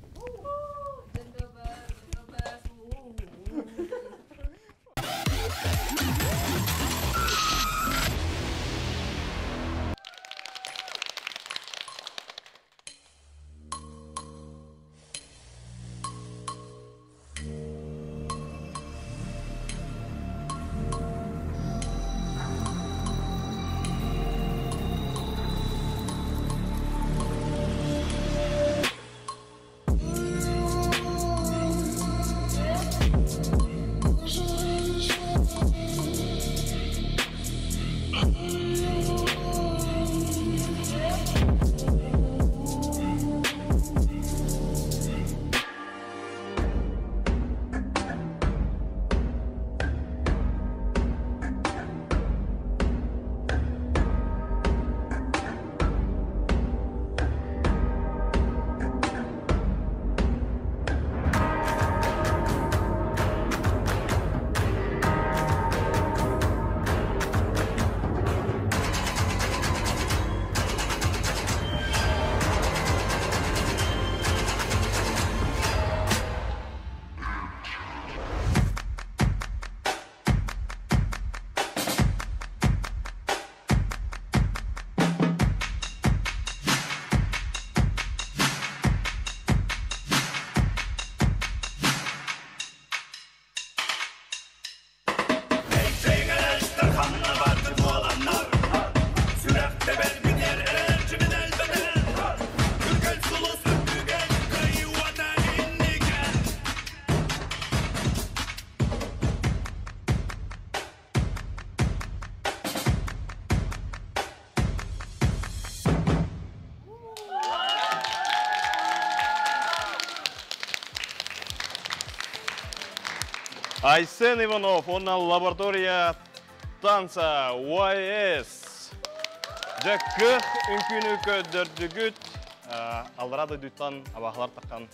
Айсен Иванов, онна лаборатория танца YS. Дьэ кых үҥкүүнү көрдөрдүгүт. Аллара дойдуттан абаһалар таххан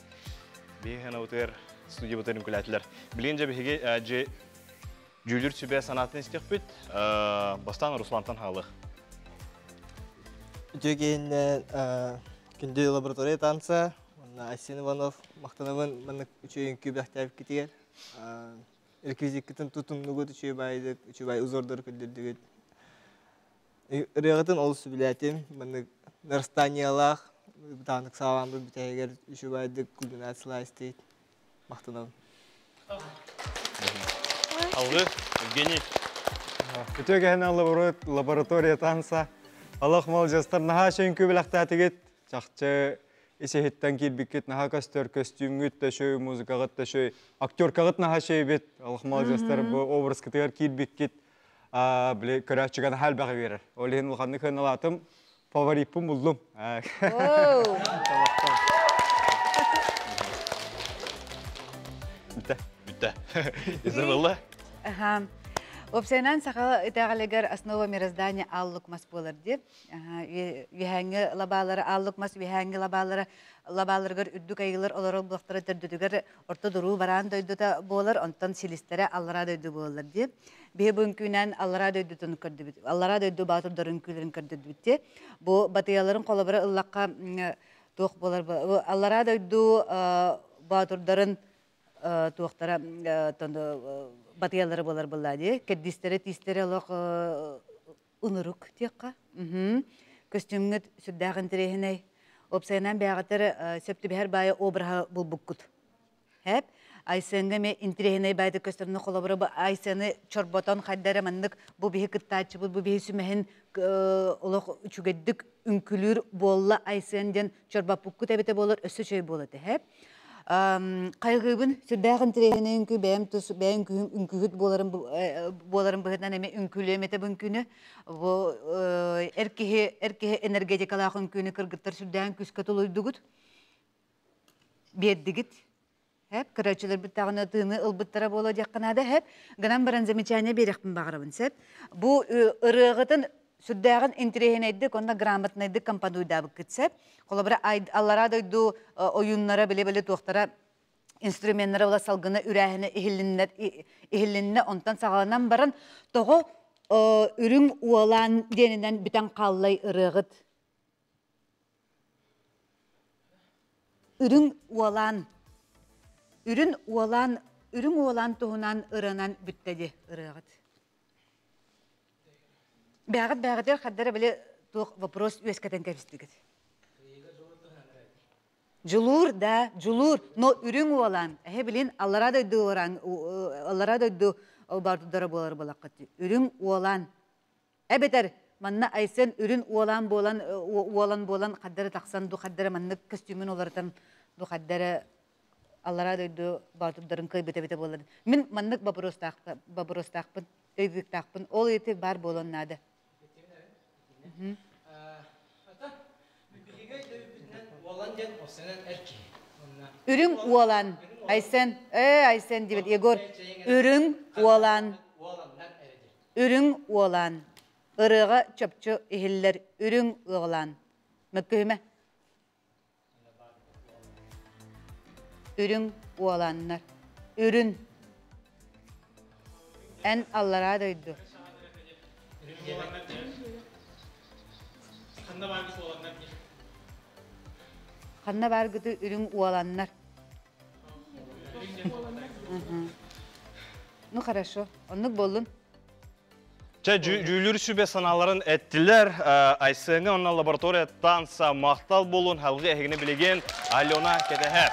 биһиги утыр студия бутыр үҥкүлээтилэр. Билигин дьэ биһиги дьэ дьүүлүр сүбэ санаатын истиэхпит. Бастаан Руслантан хаалых. Үтүө киһиннэ күндү лаборатория танца, уонна Айсен Иванов махтанабын маннык үчүгэй үҥкүү бэлэхтээбиккитигэр. Реквизиккитин тутумнугут үчүгэй баайдык, үчүгэй узордор көрдөрдүгүт. Ырыаҕытын олус сөбүлээтим. Маннык нарастаниялаах, бытаанык саалааммыт бүтэһигэр үчүгэйдик кульминациялаа истиит. Махтанабын. Алгы, Евгений. Үтүө кэһэнэн лаборатория танца. Алах маладьыастар наһаа шөҥкү билэхтээтигит. Чахчы ис-иһиттэн киирбиккит наһаа көстөр көстүүмҥүт да шөй, музыкаҕыт да шөй, актеркаҕыт наһаа шөйбүт. Алах маладьыастар бу образкытыгар киирбиккит. Били көрөөччүгэ наһаа элбэҕи биэрэр. Ол иһин улаханнык сыаналаатым. Фавориппын буллум. Бүттэ. Бүттэ. Изабелла? Аха. Уопсайынан саха итэҕэлигэр основа мироздания ааллык мас буолар диye. Үөһээҥҥи лабаалара ааллык мас үөһээҥҥи лабаалара лабааларыгар үрдүк айыылар олорор булахтара төрдүтүгэр орто дуруу бараан дойдута буолар, онтон силистэрэ аллараа дойду буолалар диye. Биһи бу үҥкүүнэн аллараа дойдутун көрдүбүт. Аллараа дойду баатырдарын үҥкүүлэрин көрдөрдүбүт диye. Бу батыйаларын холобура ыллахха туох буолар аллараа дойду боотурдарын туохтара батыйалары буолар буолла дии кэрдиистэрэ тиистэрэ олох ынырык диэххэ көстүүмҥүт сүрдээх интэриэһинэй уопсайынан бэйэҕитэр сөп түбэһэр баайы обраһа булбуккут Хэп Айсеҥҥа эмиэ интэриэһинэй баайдык көстөрүнэ холобура бу Айсены чорботон хайда эрэ маннык бу биһи кыттааччыбыт бу биһи сүмэһин олох үчүгэйдик үҥкүлүүр буолла Айсен диэн чорбоппуккут эбитэ буолар өссө үчүгэй буолар этэ хэп хайгыыбын сүрдээх интэриэһинэй үҥкүү бэйэм тус бэйэм үҥкүүһүт буоларым буоларым быһыытынан эмиэ үҥкүүлүөм этэ бу үҥкүүнү бу эр киһи эр киһи энергетикалаах үҥкүүнү кыргыттар сүрдээх күүскэ тулуйдугут биэрдигит Хэп, көрөөччүлэрбит даҕаны тыыны ылбыттара буолуо диэххэ наада хэп. Гынан баран замечание биэриэхпин баҕарабын сөп. Бу ырыаҕытын сүрдээҕин интириэһинэйдик уонна грамотнайдык компонуйдаабыккыт сөп. Холобура, аллараа дойду ойууннара билэ-билэ туохтара инструменнара була салгына үрээһинэ иһиллиннэ иһиллиннэ онтон саҕаланан баран тоҕо үрүҥ уолаан диэнинэн бүтэн хааллай ырыаҕыт Үрүҥ уолаан Үрүн уолаан Үрүҥ уолаан туһунан ырыанан бүттэ дии ырыаҕыт. Бэҕит бэҕитигэр хардара били туох вопрос үөскэтэн кэбистигит. Дьулуур да, дьулуур, но үрүҥ уолаан, эһэ билин аллараа дойду аллараа дойду бардара буолар буолаххыт. Үрүҥ уолаан Эбэтэр манна Айсен үрүн уолаан буолан уолан буолан хардары тахсан ду хардары маннык көстүүмүн уларытан ду хардары аллараа дойду боотурдарын кыайбыт эбитэ буолар. Мин маннык боппуруостаахпын, өйдүктаахпын. Ол ити баар буолуон наада. Үрүҥ уолан Айсен, ээ Айсен диэбит Егор үрүҥ уолан Үрүҥ уолаан. Ырыаҕа чопчу иһиллэр үрүҥ ыалаан. Мөккүһүмэ. Үрүҥ уолааннар. Үрүн. Эн аллараа дойду. Ханна бааргыты үрүҥ уоланнар. Ну хорошо, оннук буоллун. Чэ, дьүүлүр сүбэ санааларын эттилэр. Айсыҥа онно лаборатория танца махтал буолун халгы эһигини билигин Алена кэтэһэр.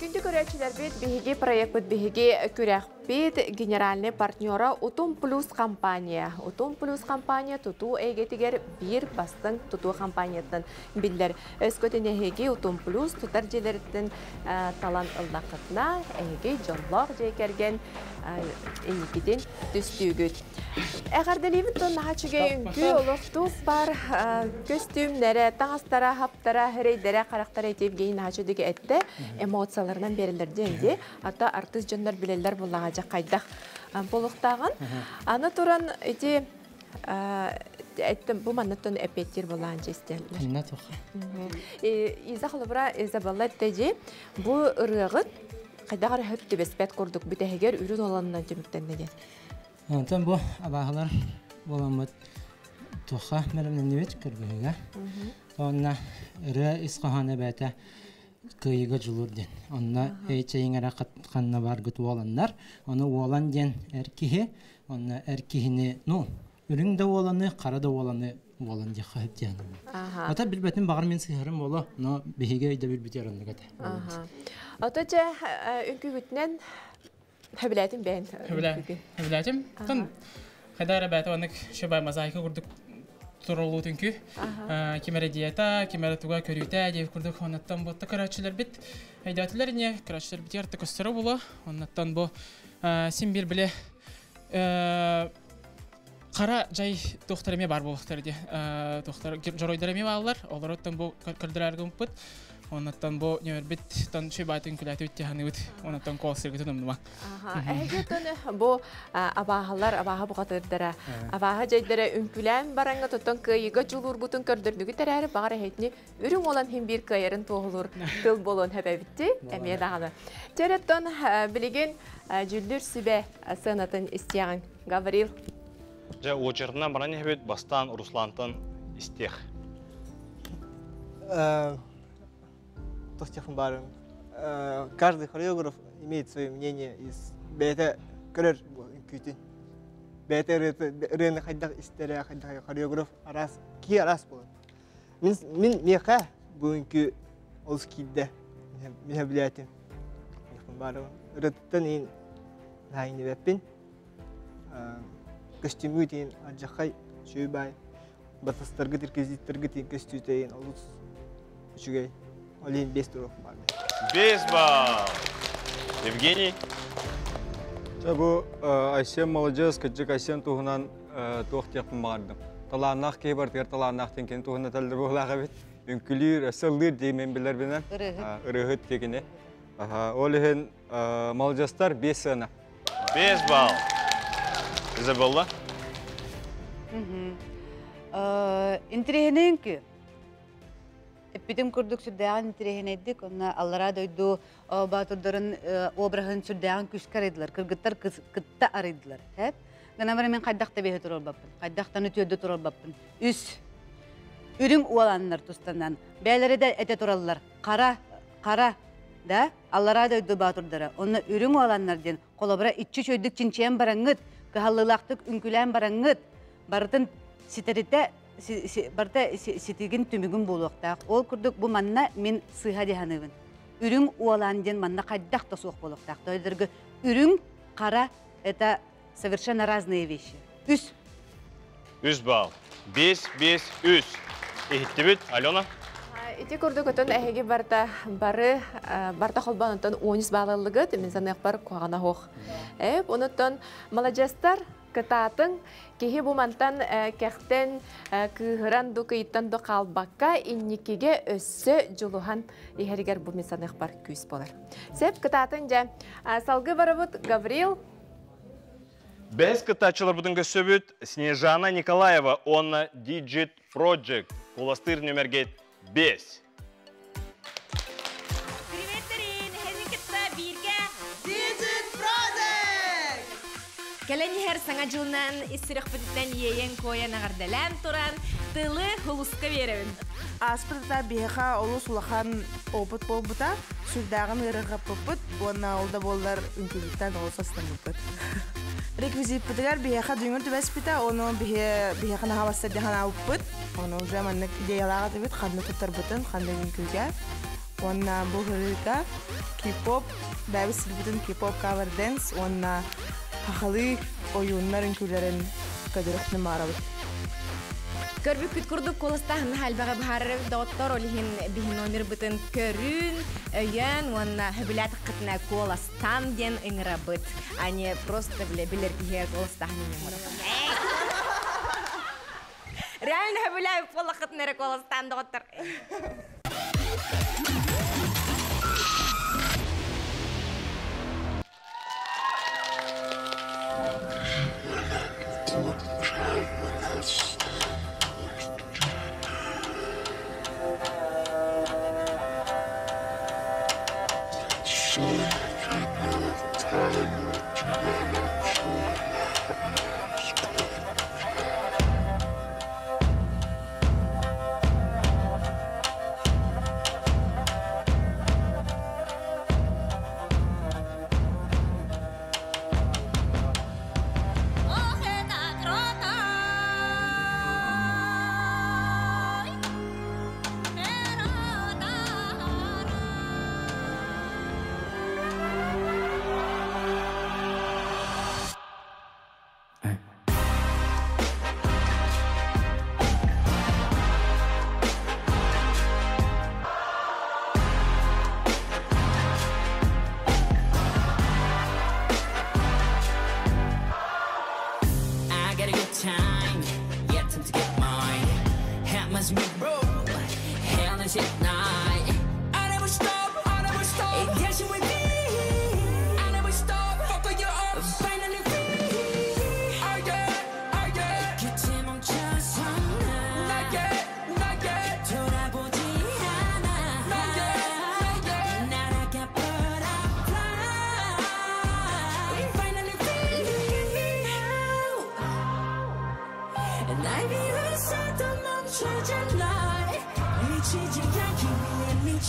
Күндү көрөөччүлэрбит, биһиги проекпыт биһиги күрэхпит генеральный партнера Утум Плюс компания. Утум Плюс компания тутуу эйгэтигэр биир бастыҥ тутуу компанияттан биллэр. Өскөтүн эһиги Утум Плюс тутар дьиэлэриттэн талан ыллаххытына, эһиги дьоллоох дьиэ кэргэн инникитин түстүүгүт. Эҕэрдэлиибит тон наһаа үчүгэй үҥкүү олохтук бар көстүүмнэрэ, таҥастара, хаптара, эрэйдэрэ, харахтара ити Евгений наһаа үчүгэй эттэ, эмоцияларынан береллер диэн дии. Ата артыыс дьоннор билэллэр буллаҕа дьэ хайдах буолуохтааҕын. Аны туран ити бу манныттан эппиэттиир буолаан дьэ истэллэр. Инна туха. Иза холобура Изабелла эттэ бу ырыаҕыт хайдах эрэ хөп түбэспэт курдук бүтэһигэр үрүн оланынан түмүктэннэ диэн. Онтон бу абааһылар буоламмыт туха бэлэмнэннибит кыргыһыга. Онно ырыа ис хоһооно бэйэтэ кыайыыга дьулуур диэн. Онно эйчэйиҥ эрэ ханна баргыт уоланнар. Ону уолан диэн эр киһи, онно эр киһини, ну, үрүҥ да уоланы, хара да уоланы уолан диэххэ сөп диэн. Ата билбэтим баҕар мин сыһарым буолуо, но биһиги өйдөбүлбүтүгэр оннук этэ. Ото дьэ үҥкүүгүтүнэн Хөбүлээтим бэйэн. Хөбүлээтим. Тон хайда эрэ бэйэтэ оннук шөбай мозаика курдук турулуу түнкү. Ким эрэ диета, ким эрэ туга көрүүтэ диэбит курдук оннуттан бу көрөөччүлэрбит өйдөөтүлэр ини көрөөччүлэрбитигэр көстөрө буолуо. Оннуттан бу син биир биле хара жай туохтар эмиэ баар буолуохтар дии. Туохтар дьоруойдар эмиэ бааллар. Олороттон бу көрдөрөр гымпыт. Оннуттан бу нөмөрбит тон шөбайтын күлээтибит тиһаныыбыт. Оннуттан колсыргытын умнума. Эһиги тон бу абааһылар, абааһы бухатырдара, абааһы жайдара үҥкүлээн бараҥҥа тоттон кыайыыга дьулуургутун көрдөрдүгүт эрээри баҕар эһитини үрүҥ уолан хин биир кыайарын туоһулуур тыл буолуон хэбэбитти эмиэ даҕаны. Тереттон билигин дьүллүр сүбэ сыанатын истиэҕиҥ. Гаврил. Дьэ, уочаратынан баран иһэбит, бастаан Руслантан истиэх. Тостехун барын. Каждый хореограф имеет свое мнение из бэйэтэ көрөр үҥкүүтүн. Бэйэтэ ырыаны хайдах истэрэ, хайдах хореограф араас, киһи араас буолар. Мин, мин миэхэ бу үҥкүү олус киирдэ. Мин билээтим. Бары ырыаттан иин наайныбэппин. Көстүүмү тиин алдьахай үчүгэй батастаргыт реквизиттаргыт тиин көстүүтэ олус үчүгэй. Ол иһин 5 туруох баар. 5 балл. Евгений? Чэ бу Айсен маладьыас, кырдьык Айсен туһунан туох диэхпин баҕардым. Талааннаах киһи барытыгар талааннаах диэн кини туһунан этэллэр буоллаах эбит. Үҥкүлүүр, өссө ыллыыр дии мин билэрбинэн. Ырыаһыт. Ырыаһыт дии кини. Ол иһин маладьыастар 5 сыана. 5 балл. Изабелла? Интириэһинэй үҥкүү. Эппитим курдук сүрдээҕин интириэһинэйдик, онно аллараа дойду баатырдарын обраһын сүрдээҕин күүскэ арыйдылар, кыргыттар кытта арыйдылар. Эп. Гынан баран мен хайдах да бэйэ турарбаппын, хайдахтан үтүөрдэ турарбаппын. Үс. Үрүҥ уоланнар тустанан, бэйэлэри да этэ тураллар. Хара, хара, да, аллараа дойду баатырдара. Онно үрүҥ уоланнар диэн холобура иччи үчүгэйдик чинчийэн бараҥҥыт, кыһаллыылаахтык үҥкүлээн бараҥҥыт, барытын ситэритэ барыта ситигин түмүгүн буолуохтаах. Ол курдук бу манна мин сыыһа дии саныыбын. Үрүҥ уолаан диэн манна хайдах да суох буолуохтаах. Тоойдорго үрүҥ, хара это совершенно разные вещи. Үс. Үс балл. 5, 5, 3. Иһиттибит, Алена? Ити курдук өтөн эһиги барта бары барта холбоонуттан 13 баллылыгыт, мин саныахпар куһаҕана суох. Эп, онуттан маладьыастар кытаатыҥ, киһи бу мантан кэхтэн, кыыһыран ду кыйыттан ду хаалбакка, инникигэ өссө дьулуһан иһэригэр бу мин саныахпар күүс буолар. Сеп кытаатын дьэ. Салгыы барабыт Гаврил. Бэс кыттааччыларбытын көрсөбүт Снежана Николаева уонна Digit Project. Куоластыыр нүмерге 5. Приветтерин, эһэни кытта бииргэ Digit Project! Кэлэн иһэр саҥа дьылынан ис сүрэхпититтэн иэйэн-куойан эҕэрдэлээн туран, тылы хулуска биэрэбин. Ааспыт биһиэхэ олус улахан опыт буолбута, сүрдээҕин ыарырҕаппыппыт уонна ол да буоллар үҥкүүбүттэн олус астыммыппыт. Реквизиппытыгар биһиэхэ дүҥүр түбэспитэ, ону биһиэхэ наһаа бастар диэн санаабыппыт. Ону уже маннык идеялаах этибит, ханна туттарбытын, ханна үҥкүүгэ. Уонна бу ырыыта кей-поп, бэйэбит сирбитин кей-поп cover dance уонна хахалыы ойууннар үҥкүүлэрин көрдөрөхтүн баарабыт. Көрбүккүт курдук куоластааһын элбэҕи быһаарар эбит доҕоттор, ол иһин биһи номербытын көрүн, өйөөн уонна хөбүлээтиххитинэ куоластаан диэн ыҥырабыт. А не просто билэр киһигэ куоластааһын иҥэммит. Реально хөбүлээбит буоллаххытына эрэ куоластаан доҕоттор.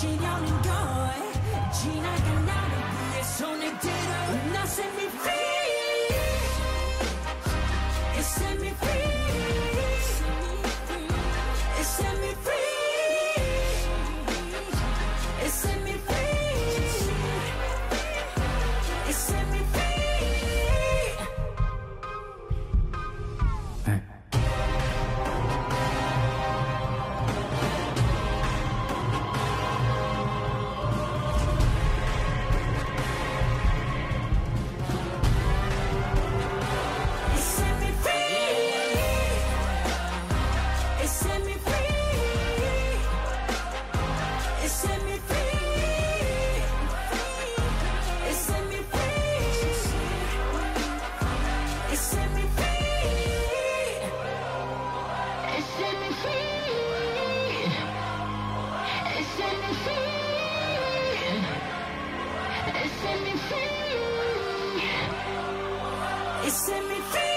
지려는 걸 지나간 나를 위해 손을 들어 Now set me free It set me free It set me free It set me free It set me free It set me free. It set me free. It set me free. It set me free. It set me free. It set me free. It set me free. It set me free. It set me free.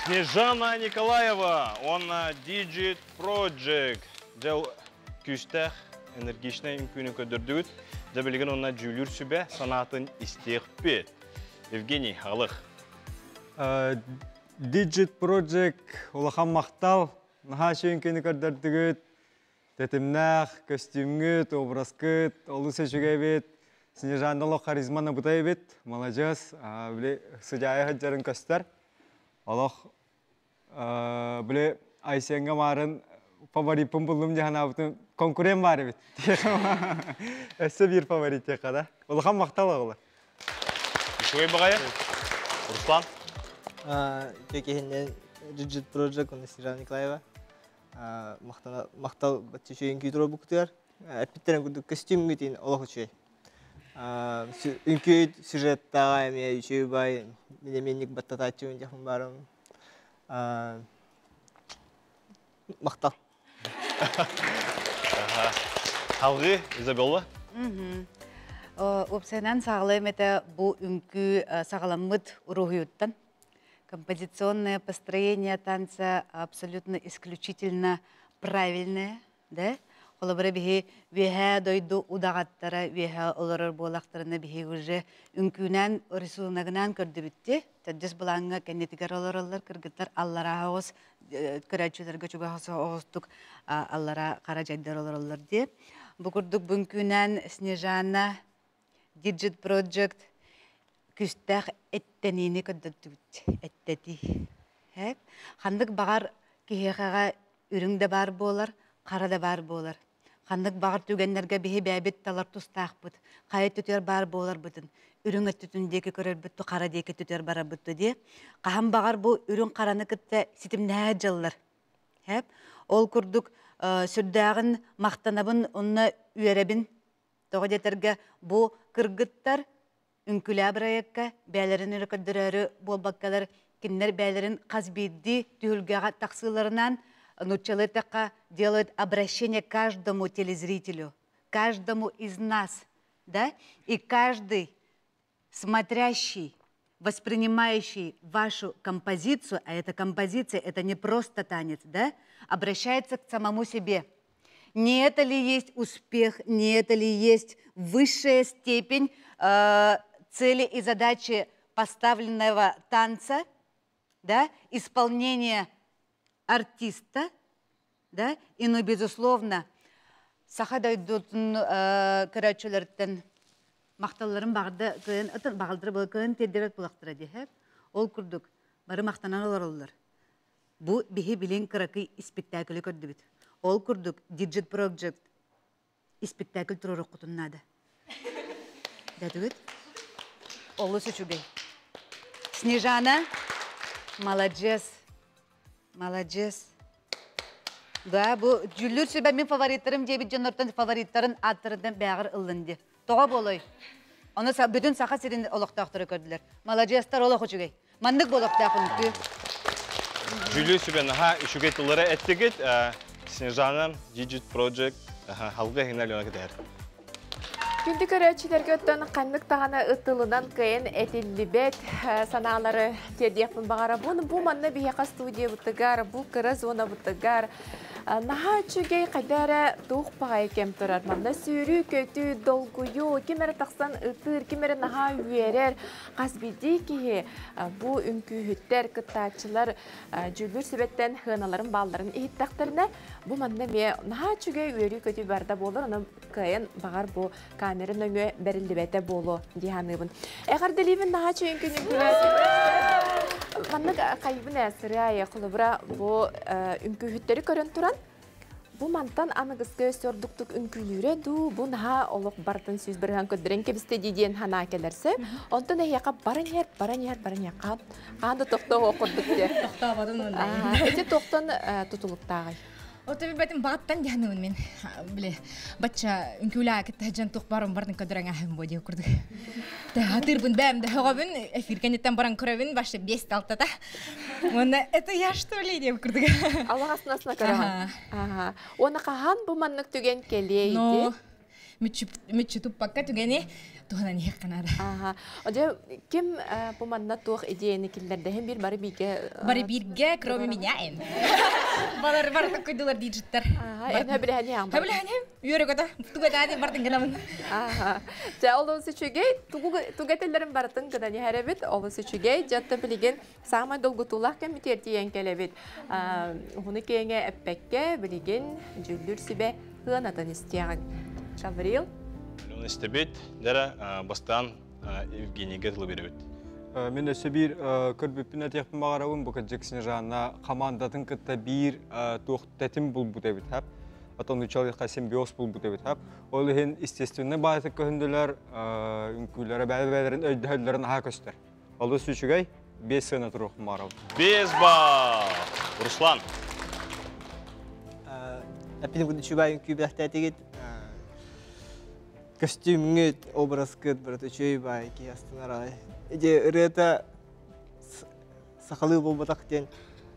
Снежана Николаева, онна Digit Project. Дьэ күүстээх, энергичнэй үҥкүүнү көрдөрдүгүт. Дьэ билигин онна дьүүлүүр сүбэ санаатын истиэхпит. Евгений, аҕалых. Digit Project улахан махтал, наһаа үчүгэй үҥкүүнү көрдөрдүгүт, тэтимнээх, көстүүмҥүт, образкыт, олус үчүгэй эбит, Снежана олох харизманы бута эбит, маладьыас, били сыдьаайа сылдьарын көстөр. Олох били Айсенга маарын фавориппын буллум дии санаабытым конкурент баар эбит. Өссө биир фаворит диэххэ да. Улахан махтал оҕолор. Үчүгэй баҕайы. Руслан? Үтүө киһиннэн Digit Project уонна Снежана Николаева махтал үчүгэй үҥкүү туруорбуккутугар. Эппиттэрин курдук көстүүмҥүтүн олох үчүгэй. Үҥкүү сюжеттааҕа эмиэ үчүгэй бай мин эмиэ баттатааччыбын диэхпин баарым. Махтал. Салгыы Изабелла. Уопсайынан саҕалыам этэ бу үҥкүү саҕаламмыт уруһуйуттан. Композиционное построение танца абсолютно исключительно правильное, да? Холобура биһи үөһээ дойду удаҕаттара үөһээ олорор буолахтарына биһи уже үҥкүүнэн рисуногынан көрдүбүтти. Төрдүс былааҥҥа кэннитигэр олороллор кыргыттар аллараа оҕус көрөөччүлэргэ чугас оҕустук аллара хара дьайдар олороллор дии. Бу курдук бүҥкүүнэн Снежана Digit Project күстээх эттэниини көрдөрдүбүт эттэтии. Ханнык баҕар киһиэхэҕэ үрүҥ да баар буолар, хара да баар буолар. Ханнык баҕар түгэннэргэ биһи бэйэбит талар тустаахпыт, хайа өттүтүгэр баар буоларбытын, үрүҥ өттүтүн диэки көрөрбүт ту, хара диэки өттүтүгэр барарбыт ту дии. Хаһан баҕар бу үрүҥ хараны кытта ситимнэһэ дьыллар. Хэп. Ол курдук сүрдээҕин махтанабын, онно үөрэбин. Тоҕо диэтэргэ бу кыргыттар үҥкүлээ бырайыакка бэйэлэрин эрэ көрдөрөөрү буолбаккалар, кинилэр бэйэлэрин хас биирдии түһүлгэҕэ тахсыыларынан нууччалыы эттэххэ делают обращение каждому телезрителю, каждому из нас, да, и каждый смотрящий, воспринимающий вашу композицию, а эта композиция, это не просто танец, да, обращается к самому себе. Не это ли есть успех, не это ли есть высшая степень цели и задачи поставленного танца, да, исполнение артиста, да, и, ну, безусловно, саха дойдутун көрөөччүлэртэн махталларын баҕарда кыайан атын баҕалдара була кыайан тиэрдибэт булахтара диһэ. Ол курдук бары махтанан олороллор. Бу биһи билин кыракый испиктээкили көрдүбүт. Ол курдук Digit Project испиктээкил туруоруккутун наада. Дэтигит? Олус үчүгэй. Снежана, маладьыас. Маладьыас. Да, бу дьүүллүүр сүбэ мин фавориттарым диэбит дьоннортон фавориттарын ааттарынан бээҕэр ыллын ди. Тоҕо буолуой? Ону бүтүн Саха сирин олохтоохторо көрдүлэр. Маладьыастар олох үчүгэй. Маннык буолуохтаах үҥкүү. Дьүүллүүр сүбэ наһаа үчүгэй тыллары эттигит. Снежана, Digit Project, халга иһинэ Алена кэтэһэр. Күндү көрөөччүлэргэ оттон ханнык даҕаны ытылынан кыайан этиллибэт санаалары тиэрдиэхпин баҕарабын. Бу манна биһиэхэ студиябытыгар, бу кыра зонабытыгар наһаа үчүгэй хайда эрэ туох баҕайы кэм турар. Манна сүүрүү-көтүү, долгуйуу, ким эрэ тахсан ытыыр, ким эрэ наһаа үөрэр. Хас биирдии киһи бу үҥкүүһүттэр, кыттааччылар дьүүллүүр сүбэттэн сыаналарын баалларын иһиттэхтэринэ, бу манна эмиэ наһаа үчүгэй үөрүү-көтүү барда буолар. Онон кыайан баҕар бу камера нөҥүө бэриллибэтэ буолуо дии саныыбын. Эҕэрдэлиибин наһаа үчүгэй күнү Маннык хайыбын ээ сырыайы холобура бу үҥкүүһүттэри көрөн туран бу мантан аныгыскы өссө ордуктук үҥкүүлүүрэ дуу, бу наһаа олох барытын 100% көрдөрөн кэбистэ дии диэн санаа кэлэрсэ. Онтон эһиэхэ баран иһэр, баран иһэр, баран иһэр. Хаан, хаан да тохтоо курдук диэ. Тохтооботун онно. Ити туохтан тутулуктааҕый? Ото билбэтим бааттан диһаныбын мен. Биле, бачча үҥкүүлээ кытта дьон тух барым бардын көдөрөҥ аһым бу диye курдук. Хатырбын бэм да хөҕөбүн эфир кэнниттэн баран көрөбүн башы бес талтата. Уонна это я что ли диye курдук. Аллах аснасына көрөҕүн. Аха. Уонна хаһан бу маннык түгэн кэлиэй Но мүччү туппакка түгэни туһанан иһэх канада. Аха. Одьэ ким бу манна туох идеяны киллэрдэһин бир бары бииргэ Бары бииргэ, кроме меня эн. Балар бар такойдулар диджиттар. Ага, эн хөбүлэһэн иһэн бар. Хөбүлэһэн үөрэ көтө. Туга даани бардын гынамын. Аха. Дьэ олус үчүгэй тугу тугэтэллэрин барытын гынан иһэрэбит. Олус үчүгэй. Дьэ билигин саамай долгутуулаах кэмитиэр тиийэн кэлэбит. Уһуну киэҥэ эппэккэ билигин дьүүллүүр сүбэ сыанатын истиэҕиҥ. Гаврил. Алена истэбит. Дәрә бастаан Евгенийгэ тылы беребит. Мин өссө биир көрбүппүн этиэхпин баҕарабын, бу кырдьык Снежана командатын кытта биир туох тэтим булбут эбит хап. Отон учалыха симбиоз булбут эбит хап. Ол иһин естественный баайтык көһүндүлэр, үҥкүүлэрэ бэйэ-бэйэлэрин өйдөһөллөрүн аһа көстөр. Олус үчүгэй, 5 сыана туруох баҕарабын. 5 балл! Руслан. Эппитим курдук үчүгэй үҥкүү бэлэхтээтигит. Көстүүмҥүт, образкыт барыта үчүгэй баай киһи астынар аҕай. Ити ырыата сахалыы буолбатах диэн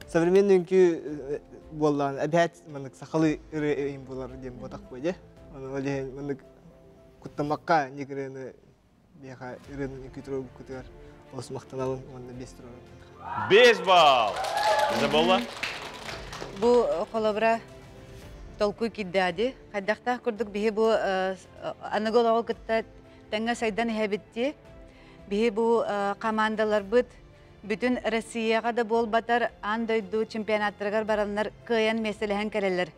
современный үҥкүү буоллаҕына эбээт маннык сахалыы ырыа ыйын буолар диэн буотах буо дьэ. Ону ол иһин маннык куттаммакка инник ырыаны биһиэхэ ырыаны үҥкүү туруорбуккутугар олус махтанабын уонна биэс туруорабын. 5 балл! Изабелла? Бу холобура толкуй киирдээди. Хайдахтаах курдук биһи бу аныгы олоҕу кытта тэҥҥэ сайдан иһэбит дии. Биһи бу командаларбыт бүтүн Россияҕа да буолбатар аан дойду чемпионаттарыгар бараннар кыайан миэстэлэһэн кэлэллэр.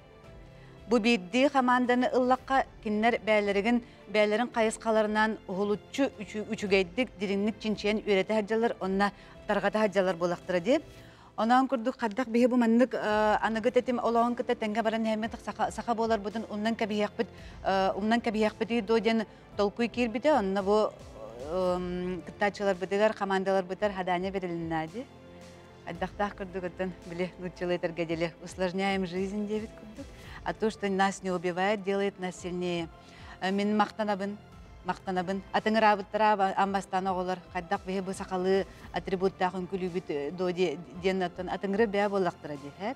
Бу биирдии команданы ыллахха кинилэр бэйэлэригин бэйэлэрин хайысхаларынан уһулуччу үчүгэйдик дириҥник чинчийэн үөрэтэ сылдьаллар уонна тарҕата сылдьаллар буоллахтара дии. Онон курдук хайдах биһи бу маннык аныгы тэтим олоҕун кытта тэҥҥэ баран иһэммит саха буоларбытын умнан кэбиһиэхпит умнан кэбиһиэхпитий дуо диэн толкуй киирбитэ. Онно бу кыттааччыларбытыгар, командаларбытыгар хадание берилиннэ дии. Айдахтаах курдук оттон били нууччалыы этэргэ дили усложняем жизнь диэбит курдук. А то, что нас не убивает, делает нас сильнее. Мин махтанабын, махтанабын. Атыҥыраабыттара аммастан оҕолор хайдах биһи бу сахалыы атрибуттаах үҥкүлүүбүт дуо диэн оттон атыҥыры бэйэ буоллахтара дии.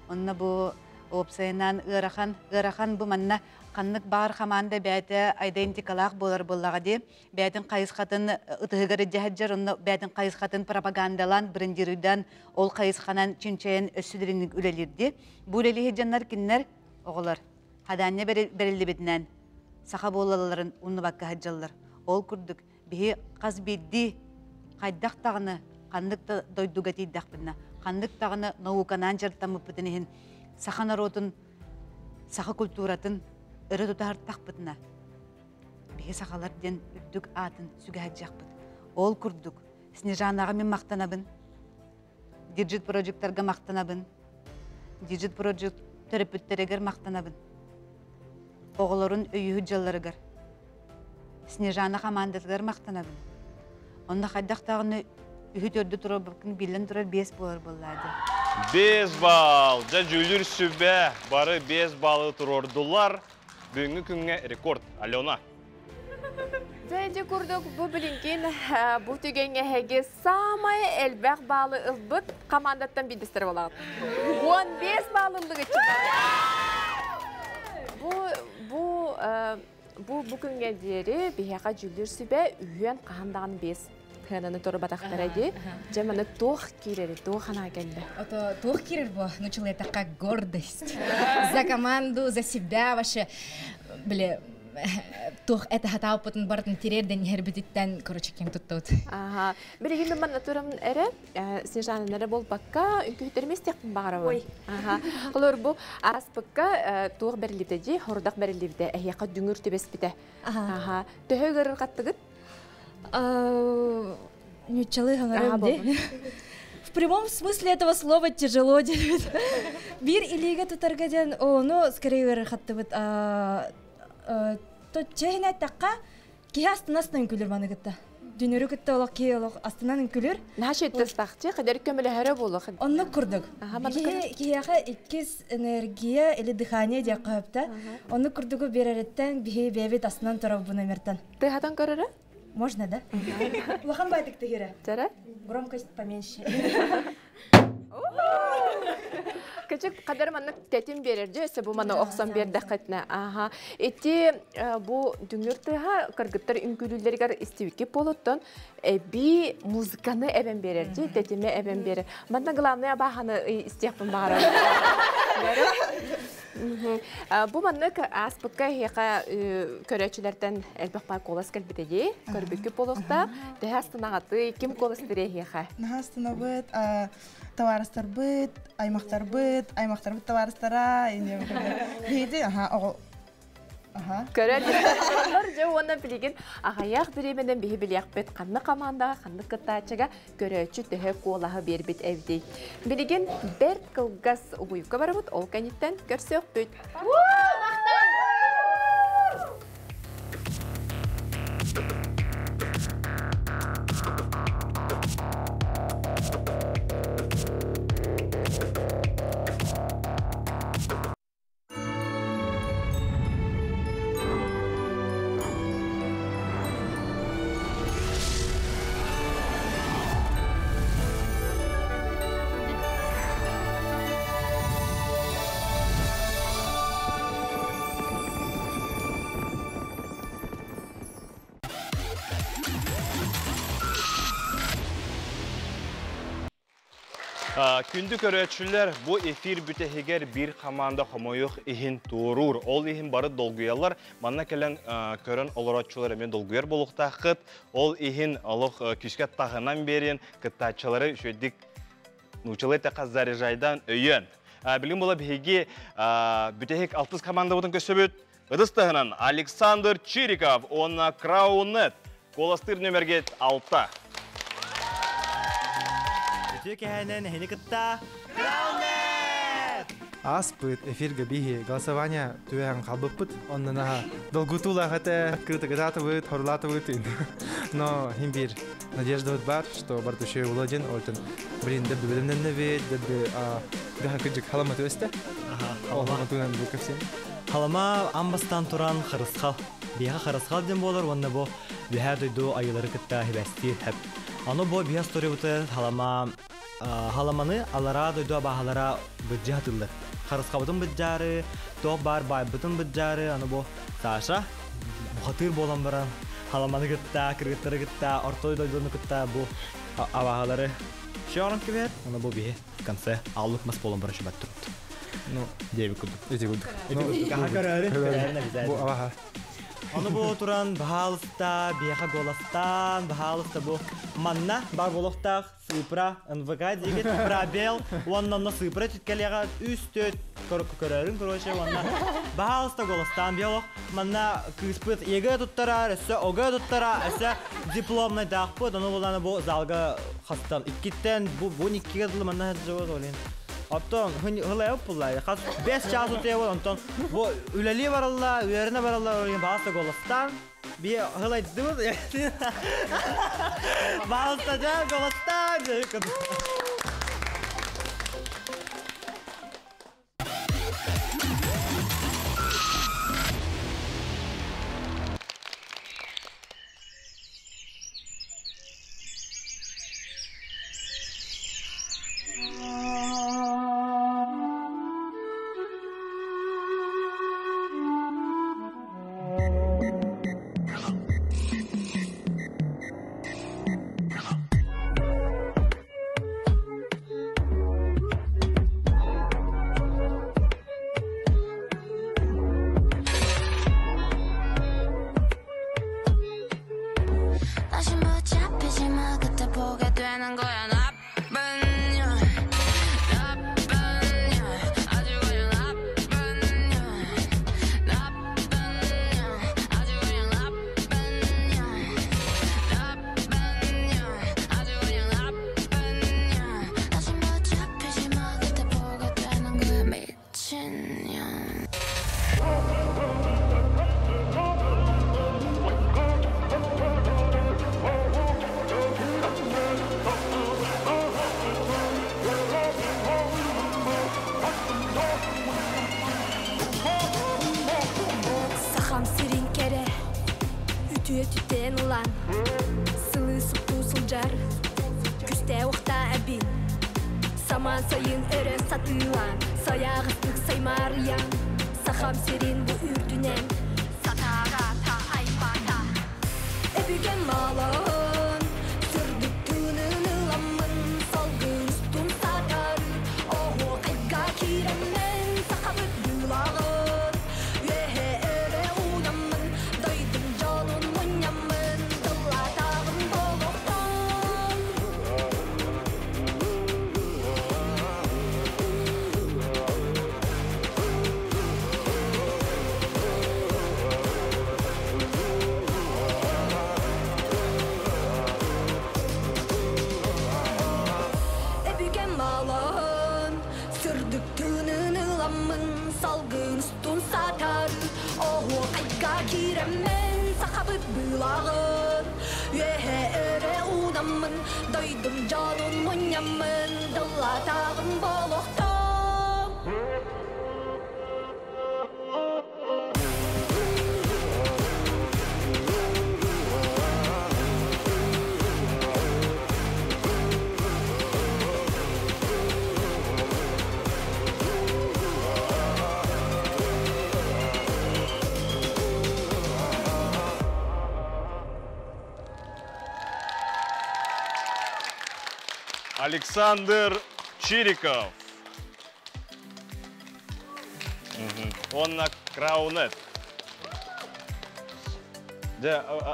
Онно бу уопсайынан ыарахан, ыарахан бу манна ханнык баар хамаанда бэйэтэ айдентикалаах буолар буоллаҕа дии. Бэйэтин хайысхатын ытыһыгар илдьэ сылдьар, онно бэйэтин хайысхатын пропагандалаан, брендируйдаан, ол хайысханан чинчийэн өссө дириҥник үлэлиирди. Бу үлэлии сылдьаннар кинилэр оҕолор хадаанньа бэриллибитинэн саха буолалларын умнубакка сылдьаллар. Ол курдук биһи хас биирдии хайдах даҕаны ханнык да дойдуга тиийдэхпитинэ, ханнык даҕаны науканаан дьарыктаммыппытын иһин саха норуотун, саха культуратын өрө тутаһартахпытына биһи сахалар диэн үрдүк аатын сүгэ сылдьыахпыт. Ол курдук Снежанаҕа мин махтанабын, Digit Projectарга махтанабын, Digit Project төрөппүттэригэр махтанабын. Оҕолорун өйүүһүт дьалларыгар Снежана хамаандатыгар махтанабын. Онно хайдах даҕаны үһү-төрдү турарбыккын биллэн турар 5 буолар буоллаа дии. 5 балл! Дьэ, дьүүлүүр сүбэ бары 5 баллы туруордулар. Бүгүҥҥү күҥҥэ рекорд. Алена. Дьэ, ити курдук бу билиҥкин бу түгэҥҥэ эһиги саамай элбэх баалы ылбыт командаттан биирдэстэрэ буолаҕыт. 15 баал ыллыгыт. Бу бу Бу бу күнгэ диэри биһиэхэ дьүүллүүр сүбэ үһүөн хаһан даҕаны 5 тыананы турбатахтара ди. Дьэ маны туох киирэри, туох анаа кэллэ? Ото туох киирэр бу? Ну, человека гордость. За команду, за себя вообще. Били, туох это хатааппытын барытын тириэрдэн иһэрбититтэн, короче, киэн туттабыт. Аха. Билигин мен манна турам эрэ, Снежана эрэ буолбакка, үҥкүүһүттэрим истиэхпин баҕарабын. Аха. Холор бу ааспыкка туох бэриллибитэ дии, хордах бэриллибитэ, эһиэхэ дүҥүр түбэспитэ. Аха. Төһө ыарырҕаттыгыт? Ньуччалыы хаҥарам дии. В прямом смысле этого слова тяжело диэбит. Биир илиигэ тутарга диэн, ону скорее ыарырҕаттыбыт. Чэһин эттэххэ, киһи астына астынан үҥкүлүр маны кытта. Дүнүрү кытта олох киһи олох астынан үҥкүлүр. Наша иттастахчы, хадер көмөлөһөрө буолуох. Оннук курдук. Киһи киһиэхэ иккис энергия или дыхание диэххэ сөптө. Оннук курдугу биэрэриттэн биһи бэйэбит астынан турабыт номертан. Тыһатан көрөрө? Можно, да? Улахан байтык тыһыра. Тара? Громкость поменьше. Кычык кадар маннык тэтим берер же өссө бу маны охсон биэрдэххитинэ аха ити бу дүҥүр тыаһа кыргыттар үҥкүүлүүллэригэр истибикки буолуттан эби музыканы эбэн берер же тэтими эбэн берер манна главное абааһаны истиэхпин баҕарабын. Бу маннык ааспыкка эһиэхэ көрөөччүлэртэн элбэх баар куолас кэлбитэ дии. Көрбүккүт буолуохтаах. Төһө астынаҕытый? Ким куолас эһиэхэ? Наһаа астынабыт. Табаарыстарбыт, аймахтарбыт, аймахтарбыт табаарыстара, биһиги аха оҕо Көрөр дьэ уонна билигин аҕыйах бириэмэнэн биһи билиэхпит ханнык хамаандаҕа ханнык кыттааччыга көрөөччү төһө куолаһы биэрбит эбитий. Билигин бэрт кылгас угуйукка барабыт, ол кэнниттэн көрсүөхпүт. Күндү көрөөччүлэр, бу эфир бүтэһигэр биир команда хомойуох иһин туоруур. Ол иһин бары долгуйаллар. Манна кэлэн көрөн олорооччулар эмиэ долгуйар буолуохтааххыт. Ол иһин олох күүскэ таһынан биэрин, кыттааччылары үчүгэйдик нуучалыы эттэххэ заряжайдан өйөөн. Билигин була биһиги бүтэһик алтыс командабытын көрсөбүт. Ытыс таһынан Александр Чириков уонна Краунет. Куоластыыр нөмергет 6. Үтүө кэһэнэн эһини кытта Ааспыт эфиргэ биһи голосование түһэн халбыппыт. Оннун аха долгутуулаах этэ, кытыгытаатыбыт, хорлаатыбыт. Но хим бир надежда бар, что барты еще уладен, олтон блин, дебби билимненнебит, дебби бэха кыджык халама төсте. Халама туган бу кепсин. Халама амбастан туран харысхал. Биһа харысхал ден болар, онна бу биһа дойду айылары кытта хибэстиир хэп. Аны бу биһа историбыты халама халаманы алара дойду абаһалара быдьа хатыллар. Харысхабытын быдьаары, туох баар байбытын быдьаары, аны бу Саша бухатыыр буолан баран халаманы кытта, кыргыттары кытта, орто дойдуну кытта бу абаһалары шорон кибер, аны бу биһи в конце аллык мас буолан баран шыбат турут. Ну, диэби курдук. Эти курдук. Эти курдук. Аха көрөөрү, көрөөрүн Бу абаха. Ону бу туран баһаалыста, биэха голастан, баһаалыста бу манна бар болохтаах сыпра НВК диигит пробел уонна онно сыпра түткэлиэҕэ үс төрт көрөрүн короче уонна баһаалыста голостаан биолог манна кыыспыт ЕГЭ туттарар өссө ОГЭ туттара өссө дипломнайдаахпыт ону буланы бу залга хастан иккиттэн бу бу иккигэ дылы манна сылдьыбыт олин Оттон хылайып буллай. Хас 5 час утуйабыт онтон бу үлэлии баралла, үөрэнэ баралла олин баалыста голостаан Би хылайдыбыт. Баалыста жа голостаан. Сахам сирин кэрэ үтүө түтэн ылан сылы суптуу сылдьар күстээ уохта эбин самаан сайын өрө сатыылаан сайаҕастык саймаарыйан Сахам сирин бу үрдүнэн сатараата айбата Өбүгэм малын сырдык тыынын ыламмын салгын устун сатары оһуохайга киирэммин сахабыт быылаҕын үөһэ өрө уунаммын дойдум дьонун мунньаммын тыллаатаҕым буолуохтун. Өбүгэм малын сырдык тыынын ыламмын салгын устун сатары оһуохайга киирэммин сахабыт быылаҕын үөһэ өрө уунаммын дойдум дьонун мунньаммын дыллаатаҕым буолуохтун. Александр Чириков. Онна Краунет. Дьэ,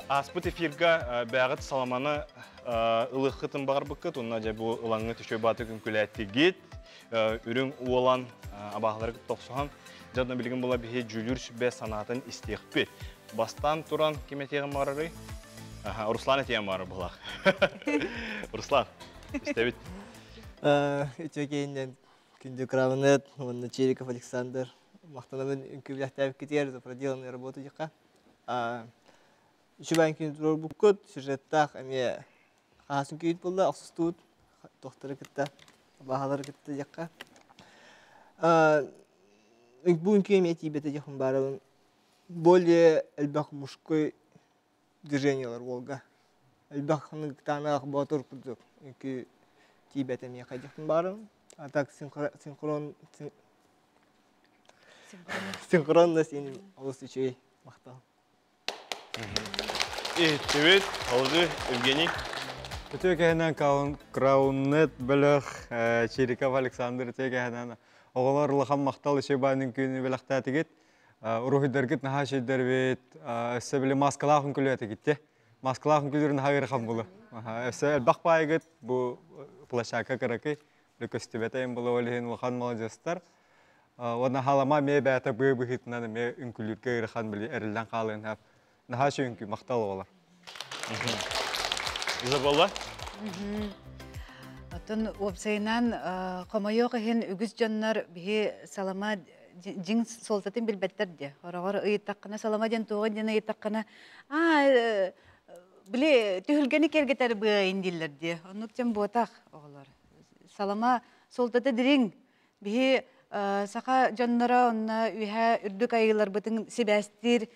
ааспыт эфирга бэҕит саламаны ылыххытын баҕарбыккыт, онно дьэ бу ылаҥҥыт үчүгэй бааты күҥкүлээттигит, үрүҥ уолан абааһылары тохсуһан, дьэ онно билигин була биһи дьүүлүүр сүбэ санаатын истиэхпит. Бастаан туран ким этиэҕин баҕарарый? Руслан этиэҕин баҕарар буолаах. Руслан, истэбит. Үтүө киһиннэн күндү Кравнет уонна Чириков Александр махтанабын үҥкүүлэхтээбиккитигэр за проделанную работу диэххэ. Үчүгэй күн туруорбуккут, сюжеттаах эмиэ хаһаасын күйүт буолла, охсустуут тохтору кытта, баһалары кытта диэххэ. Бу үҥкүү эмиэ тиийбэтэ диэхпин баарабын. Более элбэх мужской движениелар уолга. Элбэх танаах боотур курдук үҥкүү тиийбэтэ миэхэ диэхпин баарым. А так синхрон синхронность олус үчүгэй махтал. Иһиттибит, Алгы, Евгений. Үтүө кэһинэн Крауннет бөлөх Чириков Александр үтүө кэһинэн оҕолор улахан махтал үчүгэй баанын күнү бэлэхтээтигит. Уруһуйдаргыт наһаа үчүгэйдэрбит. Өссө били маскалаах үҥкүлүөтүгүт те. Маскалаах үҥкүлүүр наһаа ыарахан булу. Өссө элбэх баайгыт бу площадка кыракый. Көстүбэтэйин булу ол иһин улахан маладьыастар. Уонна халама эмиэ бэйэтэ быа быһыытынан эмиэ үҥкүлүүргэ ыарахан били эриллэн хаалыан сөп. Наһаа үчүгэй үҥкүү, махтал оҕолор. Изабелла? Оттон уопсайынан хомойуох иһин үгүс дьоннор биһи салама дьиҥ суолтатын билбэттэр диэ. Хороҕор ыйыттаххына салама диэн туоҕун диэн ыйыттаххына аа били түһүлгэни киэргэтэр быайын дииллэр диэ. Оннук дьон буотах оҕолор. Салама суолтата дириҥ. Биһи саха дьонноро онно үһэ үрдүк айыыларбытын сибээстиир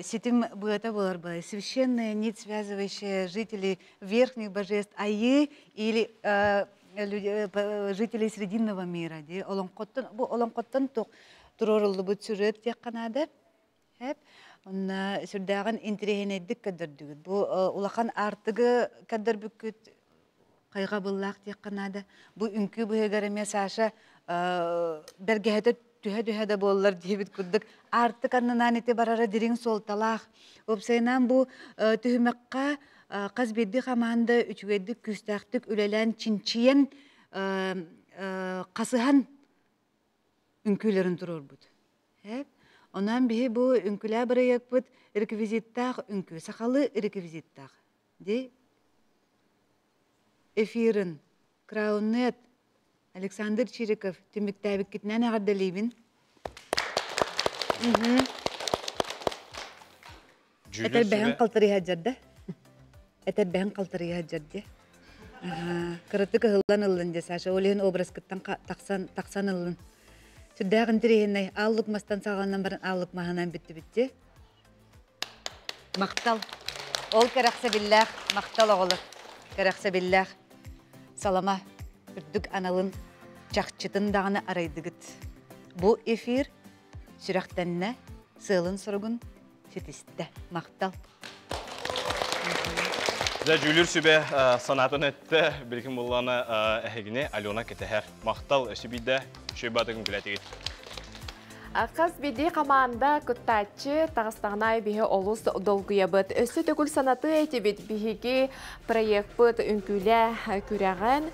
ситим быата буолар былай. Священная нить, связывающая жителей верхних божеств Айыы или жителей Срединного мира. Ди олоҥхоттон бу олоҥхоттон туруоруллубут сюжет диэххэ наада. Хэп. Онно сүрдээҕин интириэһинэйдик көрдөрдүгүт. Бу улахан аартыгы көрдөрбүккүт хайҕабыллаах диэххэ наада. Бу үҥкүү быһыгар эмиэ Саша бэргэһэтэ түһэ-түһэ да буоллар диэбит курдук аартык аннынан ити барара дириҥ суолталаах. Уопсайынан бу түһүмэххэ хас биирдии хамаанда үчүгэйдик күүстээхтик үлэлээн чинчийэн хасыһан үҥкүүлэрин туруорбут. Онон биһи бу үҥкүлээ бырайыакпыт реквизиттаах үҥкүү, сахалыы реквизиттаах. Ди эфирин Крауннет Александр Чириков түмүктээбиккитинэн эҕэрдэлиибин. Этэрбэһин халтарыйа дьарда. Этэрбэһин халтарыйа дьарда. Кыратык ыһыллан ыллын дьэ Саша. Ол иһин образкыттан тахсан тахсан ыллын. Сүрдээх интэриэһинэй. Ааллык мастан саҕаланан баран ааллык маһынан бүттүбүт Махтал. Ол кэрэхсэбиллээх махтал оҕолор. Кэрэхсэбиллээх. Салама үрдүк аналын чахчытын даҕаны арайдыгыт. Бу эфир сүрэхтэннэ, сыалын-соругун ситистэ. Махтал. Дьэ, дьүүлүр сүбэ санаатын эттэ, билигин буллана эһигини Алена кэтэһэр. Махтал, өссө биирдэ үчүгэй баатыгын күлээтигит. Хас биирдии команда кыттааччы таҕыстаҕына биһи олус долгуйабыт. Өссө төгүл санатыы этибит биһиги проекпыт үҥкүүлэ күрэҕин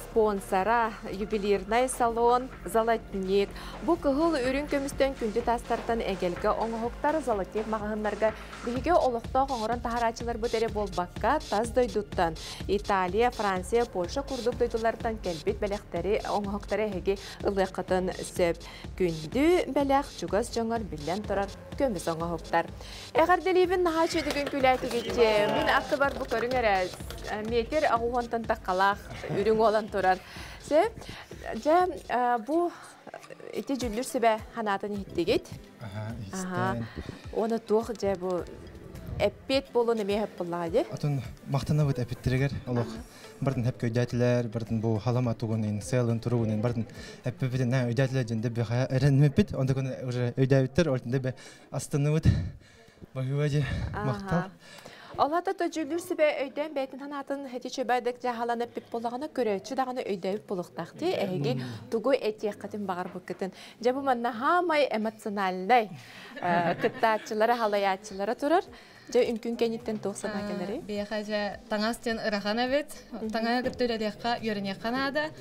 спонсора ювелирный салон Золотник. Бу кыһыл үрүҥ көмүстэн күндү таастартан эгэлгэ оҥоһуктар Золотник маҕаһыыннарга Биһиги олохтоох оҥорон таһарааччыларбыт эрэ буолбакка, тас дойдуттан Италия, Франция, Польша курдук дойдулартан кэлбит бэлэхтэри, оҥоһуктары эһиги ылыаххытын сөп. Күндү бэлэх чугас дьоҥор биллэн турар көмүс оҥоһуктар. Эҕэрдэлиибин наһаа үчүгэй үҥкүүлээтигит. Мин аттыбар бу көрүҥ эрэ метр аҕуһуонтан таххалаах үрүҥ уолан турар. Сөп. Дьэ, бу ити дьүллүр сүбэ ханаатын иһиттигит. Истэн. Уонна туох дьэ бу эппиэт буолуон эмиэ хөп буоллаҕа дии. Отон махтанабыт эпиттэригэр олох бартын хөп көйдөөтүлэр, бартын бу халама тугунин, сыалын туругунин бартын эппипитин өйдөөтүлэр дьэн дэббэхэ эрэнмиппит, онтукун уже өйдөөбүттэр, ол дэбэ астыныбыт. Баһыыба дьэ, махтал. Олата төдьүлүүр сүбэ өйдөөн бэйэтин санаатын эти чөбөдөк дьаһалан эппит буоллаҕына көрөөччү даҕаны өйдөөбүт буолуохтаах дии эһиги тугу этиэххитин баҕарбыккытын дьэ бу манна хаамай эмоциональнай кыттааччылара халайааччылара турар дьэ үҥкүн кэнниттэн туох санаа кэлэрий Биэхэ дьэ таҥас диэн ырахан эбит таҥаһы кытта үлэлиэххэ үөрэниэххэ наада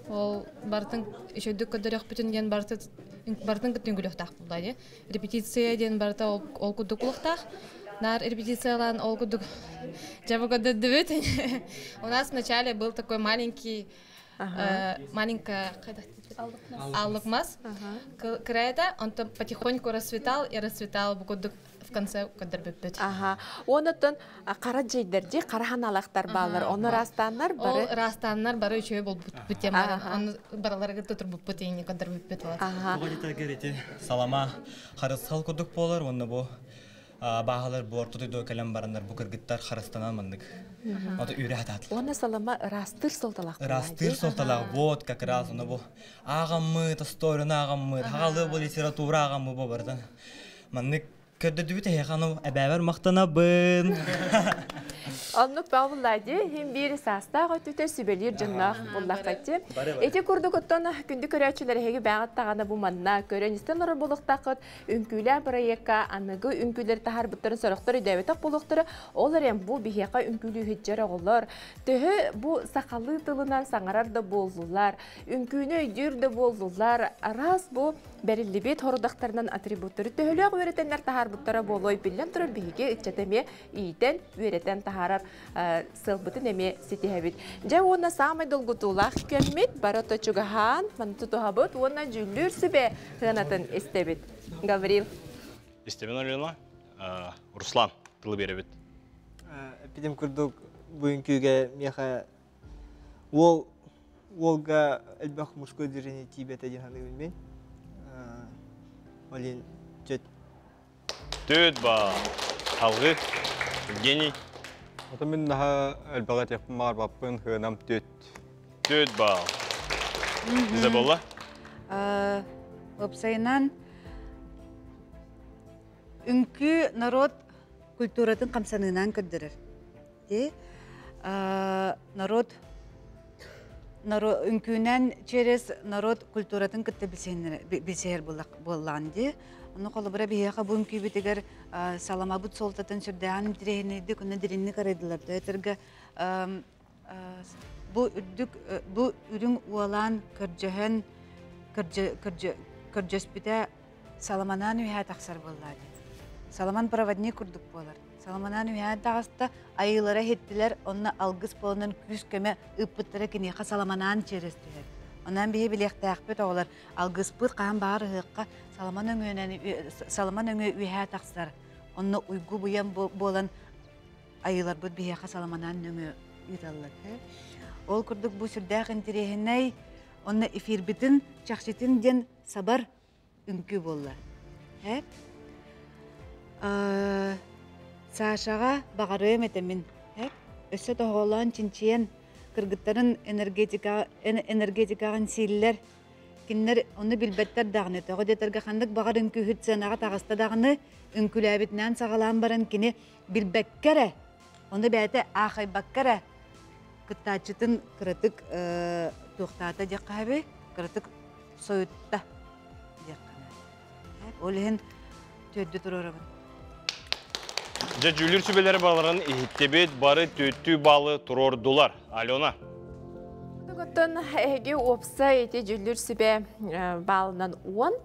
ол барытын үчүгдүк көрдөрүөхпүтүн диэн барытын кытта үҥкүлүөхтээх буолла дии репетиция диэн барыта ол курдук улуктаах. Нар репетициялаан ол курдук дьэ көрдөрдүбүт. У нас вначале был такой маленький маленькая аллыкмас кыраята, он там потихоньку расцветал и расцветал бу курдук в конце көрдөрбүппүт. Аха. Онотон қара жейдерди қара ханалақтар баалар. Оны растаннар бары. Ол растаннар бары үчүгэй болбут теманы. Оны бараларга турбуппут ини көрдөрбүппүт вот. Аха. Салама харысхал курдук буолар уонна бу бааһалар бу орто дойдуга кэлэн бараннар бу кыргыттар харыстанан маннык. Ото үүрэ хатаатылар. Уонна салама ырастыр солталаах. Ырастыр солталаах вот как раз ону бу ааҕаммыт, остуоруну ааҕаммыт, хаҕалыы бу литература ааҕаммыт бу барытын. Маннык Көрдөрдүбүт эһиэхэ аны эбээбэр махтанабын. Оннук баабылла дии, иһин биир саастаах өттүтэ сүбэлиир дьонноох буллахха ти. Ити курдук оттон күндү көрөөччүлэр эһиги бэҕэт даҕаны бу манна көрөн истэн олорор буолуохтааххыт. Үҥкүүлээх бырайыакка аныгы үҥкүүлэри таһаарбыттарын сорохтор өйдөөбөтөх буолуохтара. Ол эрэн бу биһиэхэ үҥкүүлүү сылдьар оҕолор төһө бу сахалыы тылынан саҥарар да буоллулар, үҥкүүнү өйдүүр да буоллулар, араас бу бэриллибит хорудахтарынан атрибуттары төһөлөөх үөрэтэннэр таһаарбыттара буолуой биллэн турар биһиги ыччат эмиэ иитэн үөрэтэн таһаарар сыалбытын эмиэ ситиһэбит. Дьэ уонна саамай долгутуулаах кэммит бары чугаһаан маны тутуһабыт уонна дьүүллүүр сүбэ сыанатын истэбит. Гаврил. Истэбин Алена. Руслан, тылы биэрэбит. Эппитим курдук бу үҥкүүгэ миэхэ уол уолга элбэх мужской движение тиийбэтэ диэн саныыбын мин. Олин чөт. Төт ба. Алгы. Евгений. Ото мин наһаа элбэҕи этиэхпин баҕарбаппын, хыанам төт. Төт ба. Изабелла? Уопсайынан үҥкүү народ культуратын хамсаныынан көрдөрөр. Ти народ үҥкүүнэн через народ культуратын кытта билсиһэр буоллаҕын дии. Ону холобура биһиэхэ бу үҥкүүбүтүгэр саламабыт суолтатын сүрдээҕин интэриэһинэйдик уонна дириҥник арыйдылар. Өтөргө бу үрдүк бу үрүҥ уолаан көрдьөһөн көрдьөспүтэ саламанаан үөһээ тахсар буоллаа дии. Саламан проводник курдук буолар. Саламанаан үөһээ таҕыста, айыылара иһиттилэр, онно алгыс буоланан күүс-көмө ыыппыттара киниэхэ саламанаан через түһэр. Онон биһи билиэхтээхпит оҕолор алгыспыт хаһан баҕар ыһыахха салама нөҥүөнэн салама нөҥүө үөһээ тахсар. Онно уйгу буйан буолан айыыларбыт биһиэхэ саламанаан нөҥүө ыыталлар. Ол курдук бу сүрдээх интириэһинэй онно эфирбитин чахчытын диэн сабар үҥкүү буолла. Сашаҕа баҕарыам этэ мин. Өссө тоһоҕолоон чинчийэн кыргыттарын энергетика энергетикаҕын сииллэр. Кинилэр ону билбэттэр даҕаны. Тоҕо диэтэргэ ханнык баҕар үҥкүүһүт сыанаҕа таҕыста даҕаны үҥкүүлээбитинэн саҕалаан баран кини билбэккэ эрэ, ону бэйэтэ аахайбакка эрэ кыттааччытын кыратык туохтаата диэххэ сөбүй, кыратык сойутта диэххэ. Ол иһин төрдү туруорабын. Дьэ, дьүүлүр сүбэлэри баларын иһиттибит, бары түөттүү балы туруордулар. Алена. Оттон эһиги уопсай ити дьүүллүүр сүбэ баалынан 10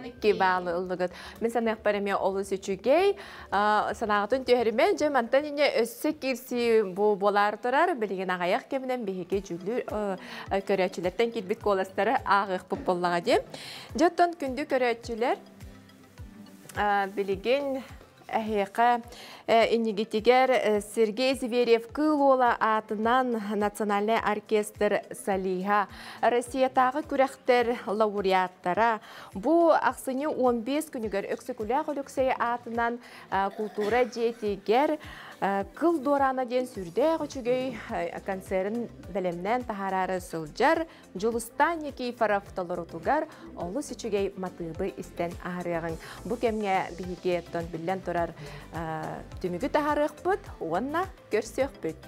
икки баалы ыллыгыт. Мин саныахпар эмиэ олус үчүгэй. Санааҕытын түһэримэн, дьэ мантан инньэ өссө киирсии бу буолаар турар. Билигин аҕыйах кэминэн биһиги дьүүллүүр көрөөччүлэртэн киирбит куоластары ааҕыахпыт буоллаҕа дии. Дьэ оттон күндү көрөөччүлэр, билигин эһиэхэ иннигитигэр Сергей Зверев Кыыл Уола аатынан национальнай оркестр солиһа, Россиятааҕы күрэхтэр лауреаттара. Бу ахсынньы 15 күнүгэр Өксөкүлээх Өлөксөй аатынан култуура дьиэтигэр Кыл дуораана диэн сүрдээх үчүгэй концерын бэлэмнээн таһаараары сылдьар Дьулустаан Никифоров толорутугар олус үчүгэй матыыбы истэн аһарыаҕыҥ. Бу кэмҥэ биһиги оттон биллэн турар түмүгү таһаарыахпыт уонна көрсүөхпүт.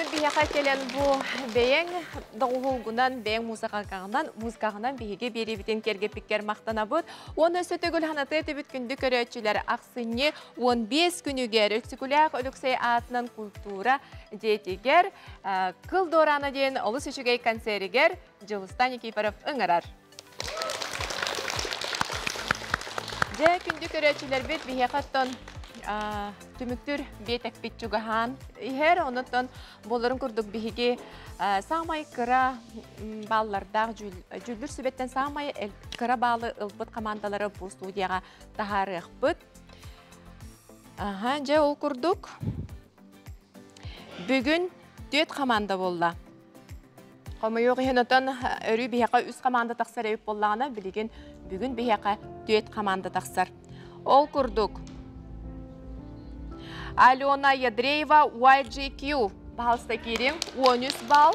бүгүн биһиэхэ кэлэн бу бэйэҥ доҕуһулгунан, бэйэҥ музыкаҕынан, музыкаҕынан биһиги биэриибитин киэргэппиккэр махтанабыт. Уонна өссө төгүл ханатыа этибит күндү көрөөччүлэр ахсынньы 15 күнүгэр Өксөкүлээх Өлөксөй аатынан культура дьиэтигэр Кыл Дуораана диэн олус үчүгэй концеригэр Дьулустан Никифоров ыҥырар. Дьэ, күндү көрөөччүлэрбит биһиэхэ оттон түмүктүүр биэтэкпит чугаһаан иһэр. Онон буоларын курдук биһиги саамай кыра бааллардаах дьүүллүүр сүбэттэн саамай кыра баалы ылбыт хамаандалары бу студияҕа таһаарыахпыт. Аха, дьэ ол курдук бүгүн түөрт хамаанда буолла. Хомойуох иһин отон өрүү биһиэхэ үс хамаанда тахсар эбит буоллаҕына, билигин бүгүн биһиэхэ түөрт хамаанда тахсар. Ол курдук Алена Ядреева YGQ баһалста киирим 13 балл.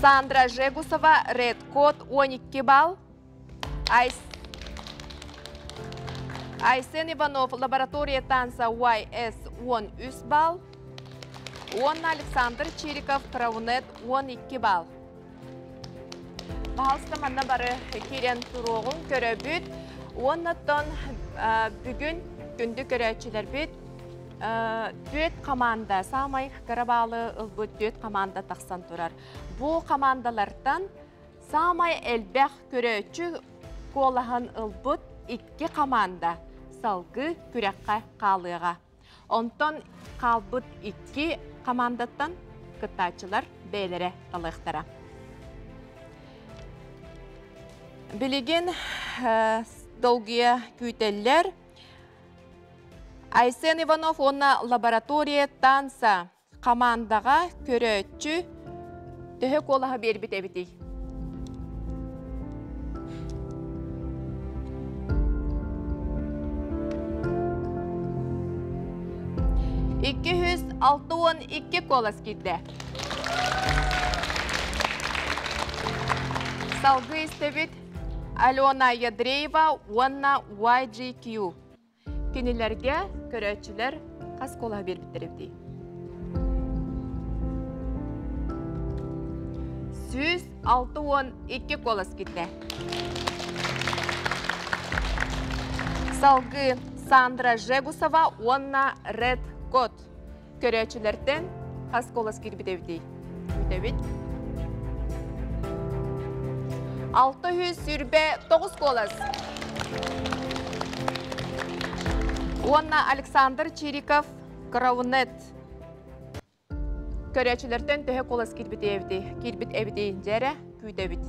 Сандра Жегусова Red Code 12 балл. Айсен Иванов лаборатория танца YS 13 балл. Уонна Александр Чириков Краунет 12 балл. Баһалыста манна бары киирэн туруоҕун көрөбүт. Уоннаттан бүгүн күндү көрөөччүлэрбит түөрт команда, саамай кыра баалы ылбыт түөрт команда тахсан турар. Бу командалартан Саамай элбэх көрөөччү куолаһын ылбыт икки хамаанда салгыы күрэххэ хаалыаҕа. Онтон хаалбыт икки хамаандаттан кыттааччылар бэйэлэрэ талыахтара. Билигин долгуйа күүтэллэр. Айсен Иванов уонна лаборатория танца Хамаандаҕа көрөөччү төһө куолаһы биэрбит эбитий? 262 куолас киирдэ. Салгыы истэбит Алена Ядреева уонна YGQ. Кинилэргэ көрөөччүлэр хас куолаһы биэрбиттэр эбитий? 162 куолас киирдэ. Салгыы Сандра Жегусова уонна Ред Кот. Көрөөччүлэртэн хас куолас киирбит эбитий? Күүтэбит. 629 куолас. Уонна Александр Чириков Краунет. Көрөөччүлэртэн төһө куолас киирбит эбитий? Киирбит эбитий дьэрэ күүтэбит.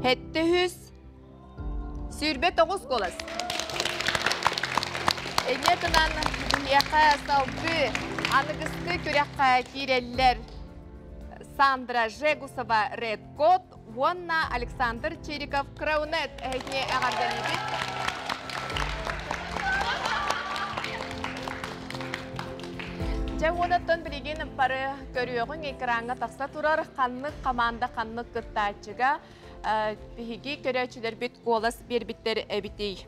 729 куолас. Энньэ тынан биһиэхэ салгыы аныгыскы күрэххэ киирэллэр Сандра Жегусова Red Code уонна Александр Чириков Краунет эһигини эҕэрдэлиибит. Дьэ уонаттан билигин бары көрүөҕүҥ экраҥҥа тахса турар ханнык команда ханнык кыттааччыга биһиги көрөөччүлэрбит куолас биэрбиттэр эбитий.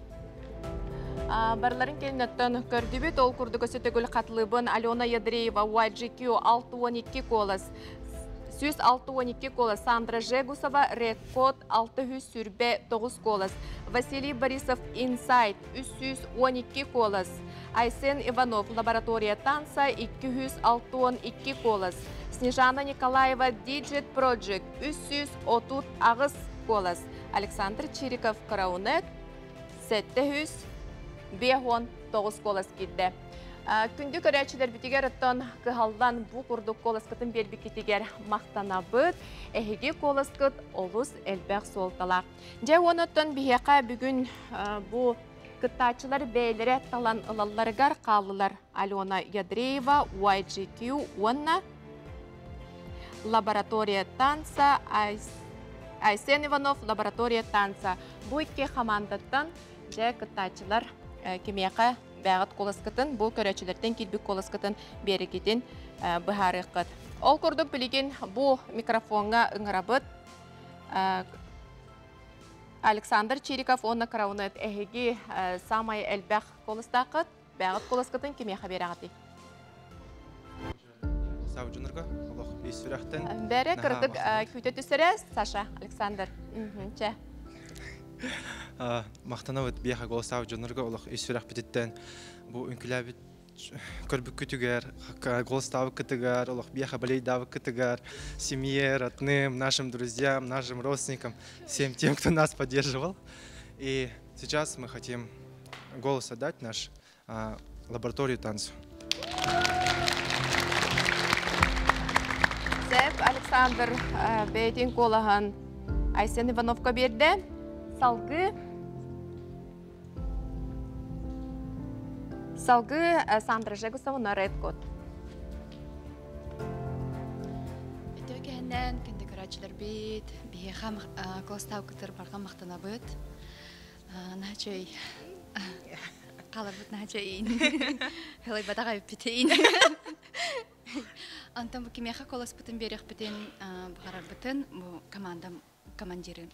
Барыларын кэнниттэн көрдүбүт, ол курдук өссө төгүл хатылыбын Алена Ядреева YGQ 612 куолас, 162 куолас, Сандра Жегусова Red Code 629 куолас, Василий Борисов Insight 312 куолас, Айсен Иванов Лаборатория танца 262 куолас, Снежана Николаева Digit Project 338 куолас, Александр Чириков Краунет 759 куолас киирдэ. Күндү көрөөччүлэрбитигэр оттон кыһаллан бу курдук куоласкытын биэрбиккитигэр махтанабыт. Эһиги куоласкыт олус элбэх суолталаах. Дьэ уонуттан биһиэхэ бүгүн бу кыттааччылар бэйэлэрэ талан ылалларыгар хааллылар Алена Ядреева, YGQ уонна Лаборатория танца Айсен Иванов Лаборатория танца. Бу икки хамаандаттан дьэ кыттааччылар кимиэхэ бэҕит куоласкытын, бу көрөөччүлэртэн киирбит куоласкытын биэригитин быһаарыаххыт. Ол курдук билигин бу микрофоҥҥа ыҥырабыт Александр Чириков уонна Краунет эһиги самай элбэх куоластааххыт. Бэҕит куоласкытын кимиэхэ биэрэҕитий? Голостаабыт дьоннорго олох ис сүрэхтэн. Бәрі кырдык күүтэ түсэрэ Саша, Александр. Чэ. Махтанабыт биэхэ голостаабыт дьоннорго олох ис сүрэхпититтэн бу үҥкүлээбит көрбүккүтүгэр, голостаабыккытыгар, олох биэхэ балейдаабыккытыгар, семье, родным, нашим друзьям, нашим родственникам, всем тем, кто нас поддерживал. И сейчас мы хотим голос отдать наш лабораторию танцу. Сеп Александр бэйэтин куолаһын Айсен Ивановка биэрдэ. Салгыы Салгыы Сандра Жегусова Red Code. Үтүө кэһэннэн күндү көрөөччүлэрбит, биһиэхэ куостаабыккытыгар барҕа махтанабыт. Наһаа Хааларбыт наһаа чэйин. Хылайбатах эбиппитин. Антон бу кимиэхэ колоспутун биэриэхпитин баҕарарбытын бу командам командирын.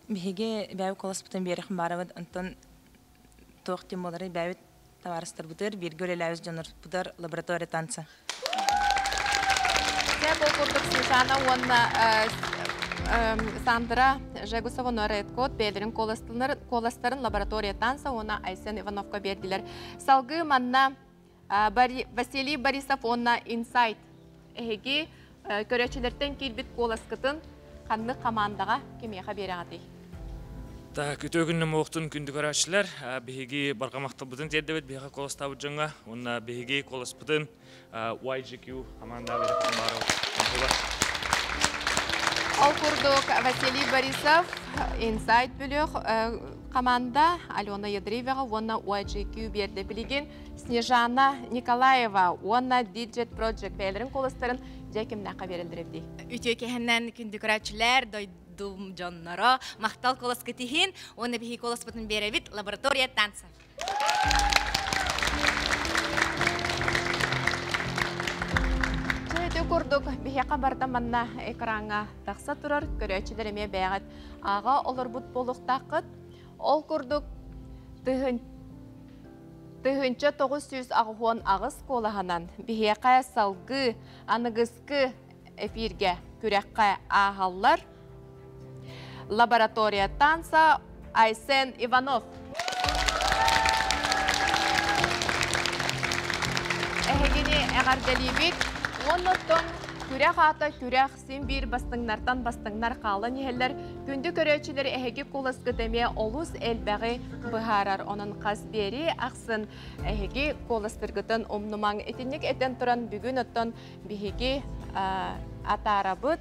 Биһиги бэйэбит колоспутун биэриэх баарабыт, онтон туох тем буоларый бэйэбит табаарыстарбытыгар, бииргэ үлэлээбит дьоннорбутугар лаборатория танца. Дьэ, бұл курдук Снежана уонна Сандра Жегусова Норедкот бэйэлэрин куоластарын лаборатория танца уонна Айсен Ивановка биэрдилэр. Салгыы манна Василий Борисов уонна Инсайт эһиги көрөөччүлэртэн киирбит куоласкытын ханнык хамаандаҕа кимиэхэ биэрэҕитий? Так, үтүө күннүм уохтун күндү көрөөччүлэр. Биһиги барҕа махталбытын тиэрдэбит биһиэхэ куоластаабыт дьоҥҥо уонна биһиги куоласпытын YGQ хамаанда Ол курдук Василий Борисов Инсайт бөлөх команда Алена Ядрееваҕа уонна YGQ биэрдэ. Билигин Снежана Николаева уонна Digit Project бэйэлэрин куоластарын дьэ кимнээххэ биэрэллэр эбитий? Үтүө кэһэннэн күндү көрөөччүлэр, дойдум дьонноро, махтал куоласкыт иһин уонна биһиги куоласпытын биэрэбит лаборатория танца. Чэ, курдук биһиэхэ барда манна экраҥҥа тахса турар көрөөччүлэр эмиэ бэйэҕит ааҕа олорбут буолуохтааххыт. Ол курдук 1988 куолаһынан биһиэхэ салгыы аныгыскы эфиргэ күрэххэ ааһаллар. Лаборатория танца Айсен Иванов. Эһигини эҕэрдэлиибит. Уонна оттон күрэх аата күрэх син биир бастыҥнартан бастыҥнар хаалан иһэллэр. Күндү көрөөччүлэр эһиги куоласкыт эмиэ олус элбэҕи быһаарар. Онон хас биэрии ахсын эһиги куоластыргытын умнумаҥ. Итинник этэн туран бүгүн оттон биһиги атаарабыт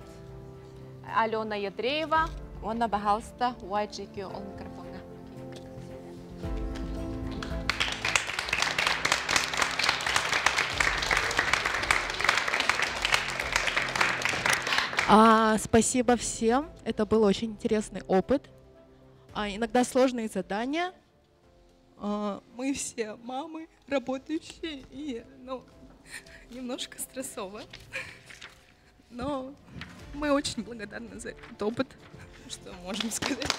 Алена Ядреева уонна баһаалыста YGQ ол микрофоҥҥа. Спасибо всем. Это был очень интересный опыт. Иногда сложные задания. Мы все мамы, работающие, и ну, немножко стрессово. Но мы очень благодарны за этот опыт, что можем сказать.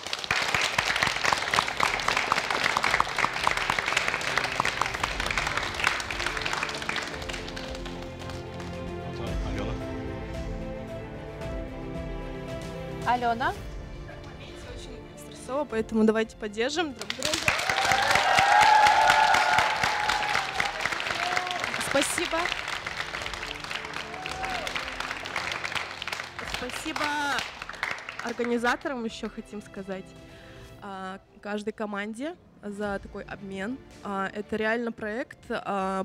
Алена. Алена. Очень стрессово, поэтому давайте поддержим друг друга. Спасибо. Спасибо организаторам еще хотим сказать, каждой команде за такой обмен. Это реально проект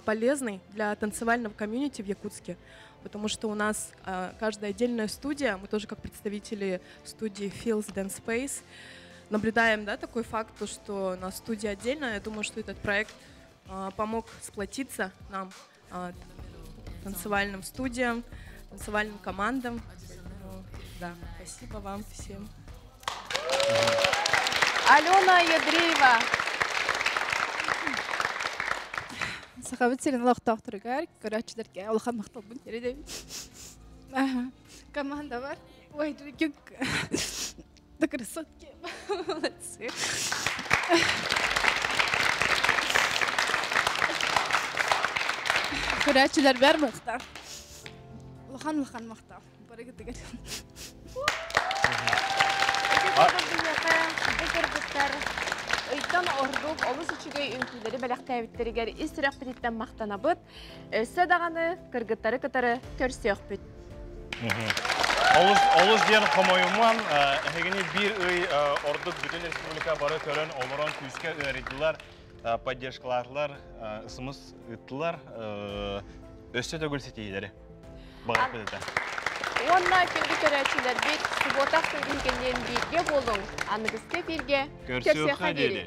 полезный для танцевального комьюнити в Якутске, потому что у нас каждая отдельная студия, мы тоже как представители студии Feels Dance Space, наблюдаем, да, такой факт, то, что у нас студия отдельно. Я думаю, что этот проект помог сплотиться нам, танцевальным студиям, танцевальным командам. Да, спасибо вам всем. Алена Ядреева. Сахабыт сирин олохтоохторугар, көрөөччүлэргэ улахан махталбын тиридэбин. Команда бар. Ой, да красотки. Молодцы. Көрөөччүлэр бэр махтал. Улахан улахан махтал. Барыгытыгар. Бу кыргыттар ыйтан ордук олус үчүгэй үҥкүүлэри бэлэхтээбиттэригэр ис сүрэхпититтэн махтанабыт. Өссө даҕаны кыргыттары кытары көрсүөхпүт. Олус, олус диэн хомойуман, эһигини биир ый ордук бүтүн республика бары көрөн олорон күүскэ ыарыйдылар, поддержкалаатылар, ысымыс ыыттылар, өссө төгүл ситиһиилэри. Баҕарбыт этэ. Уонна күндү көрөөччүлэрбит, суббота ахсын биһигинниин бииргэ буолуҥ. Аныгыскы эфиргэ көрсүөххэ диэри.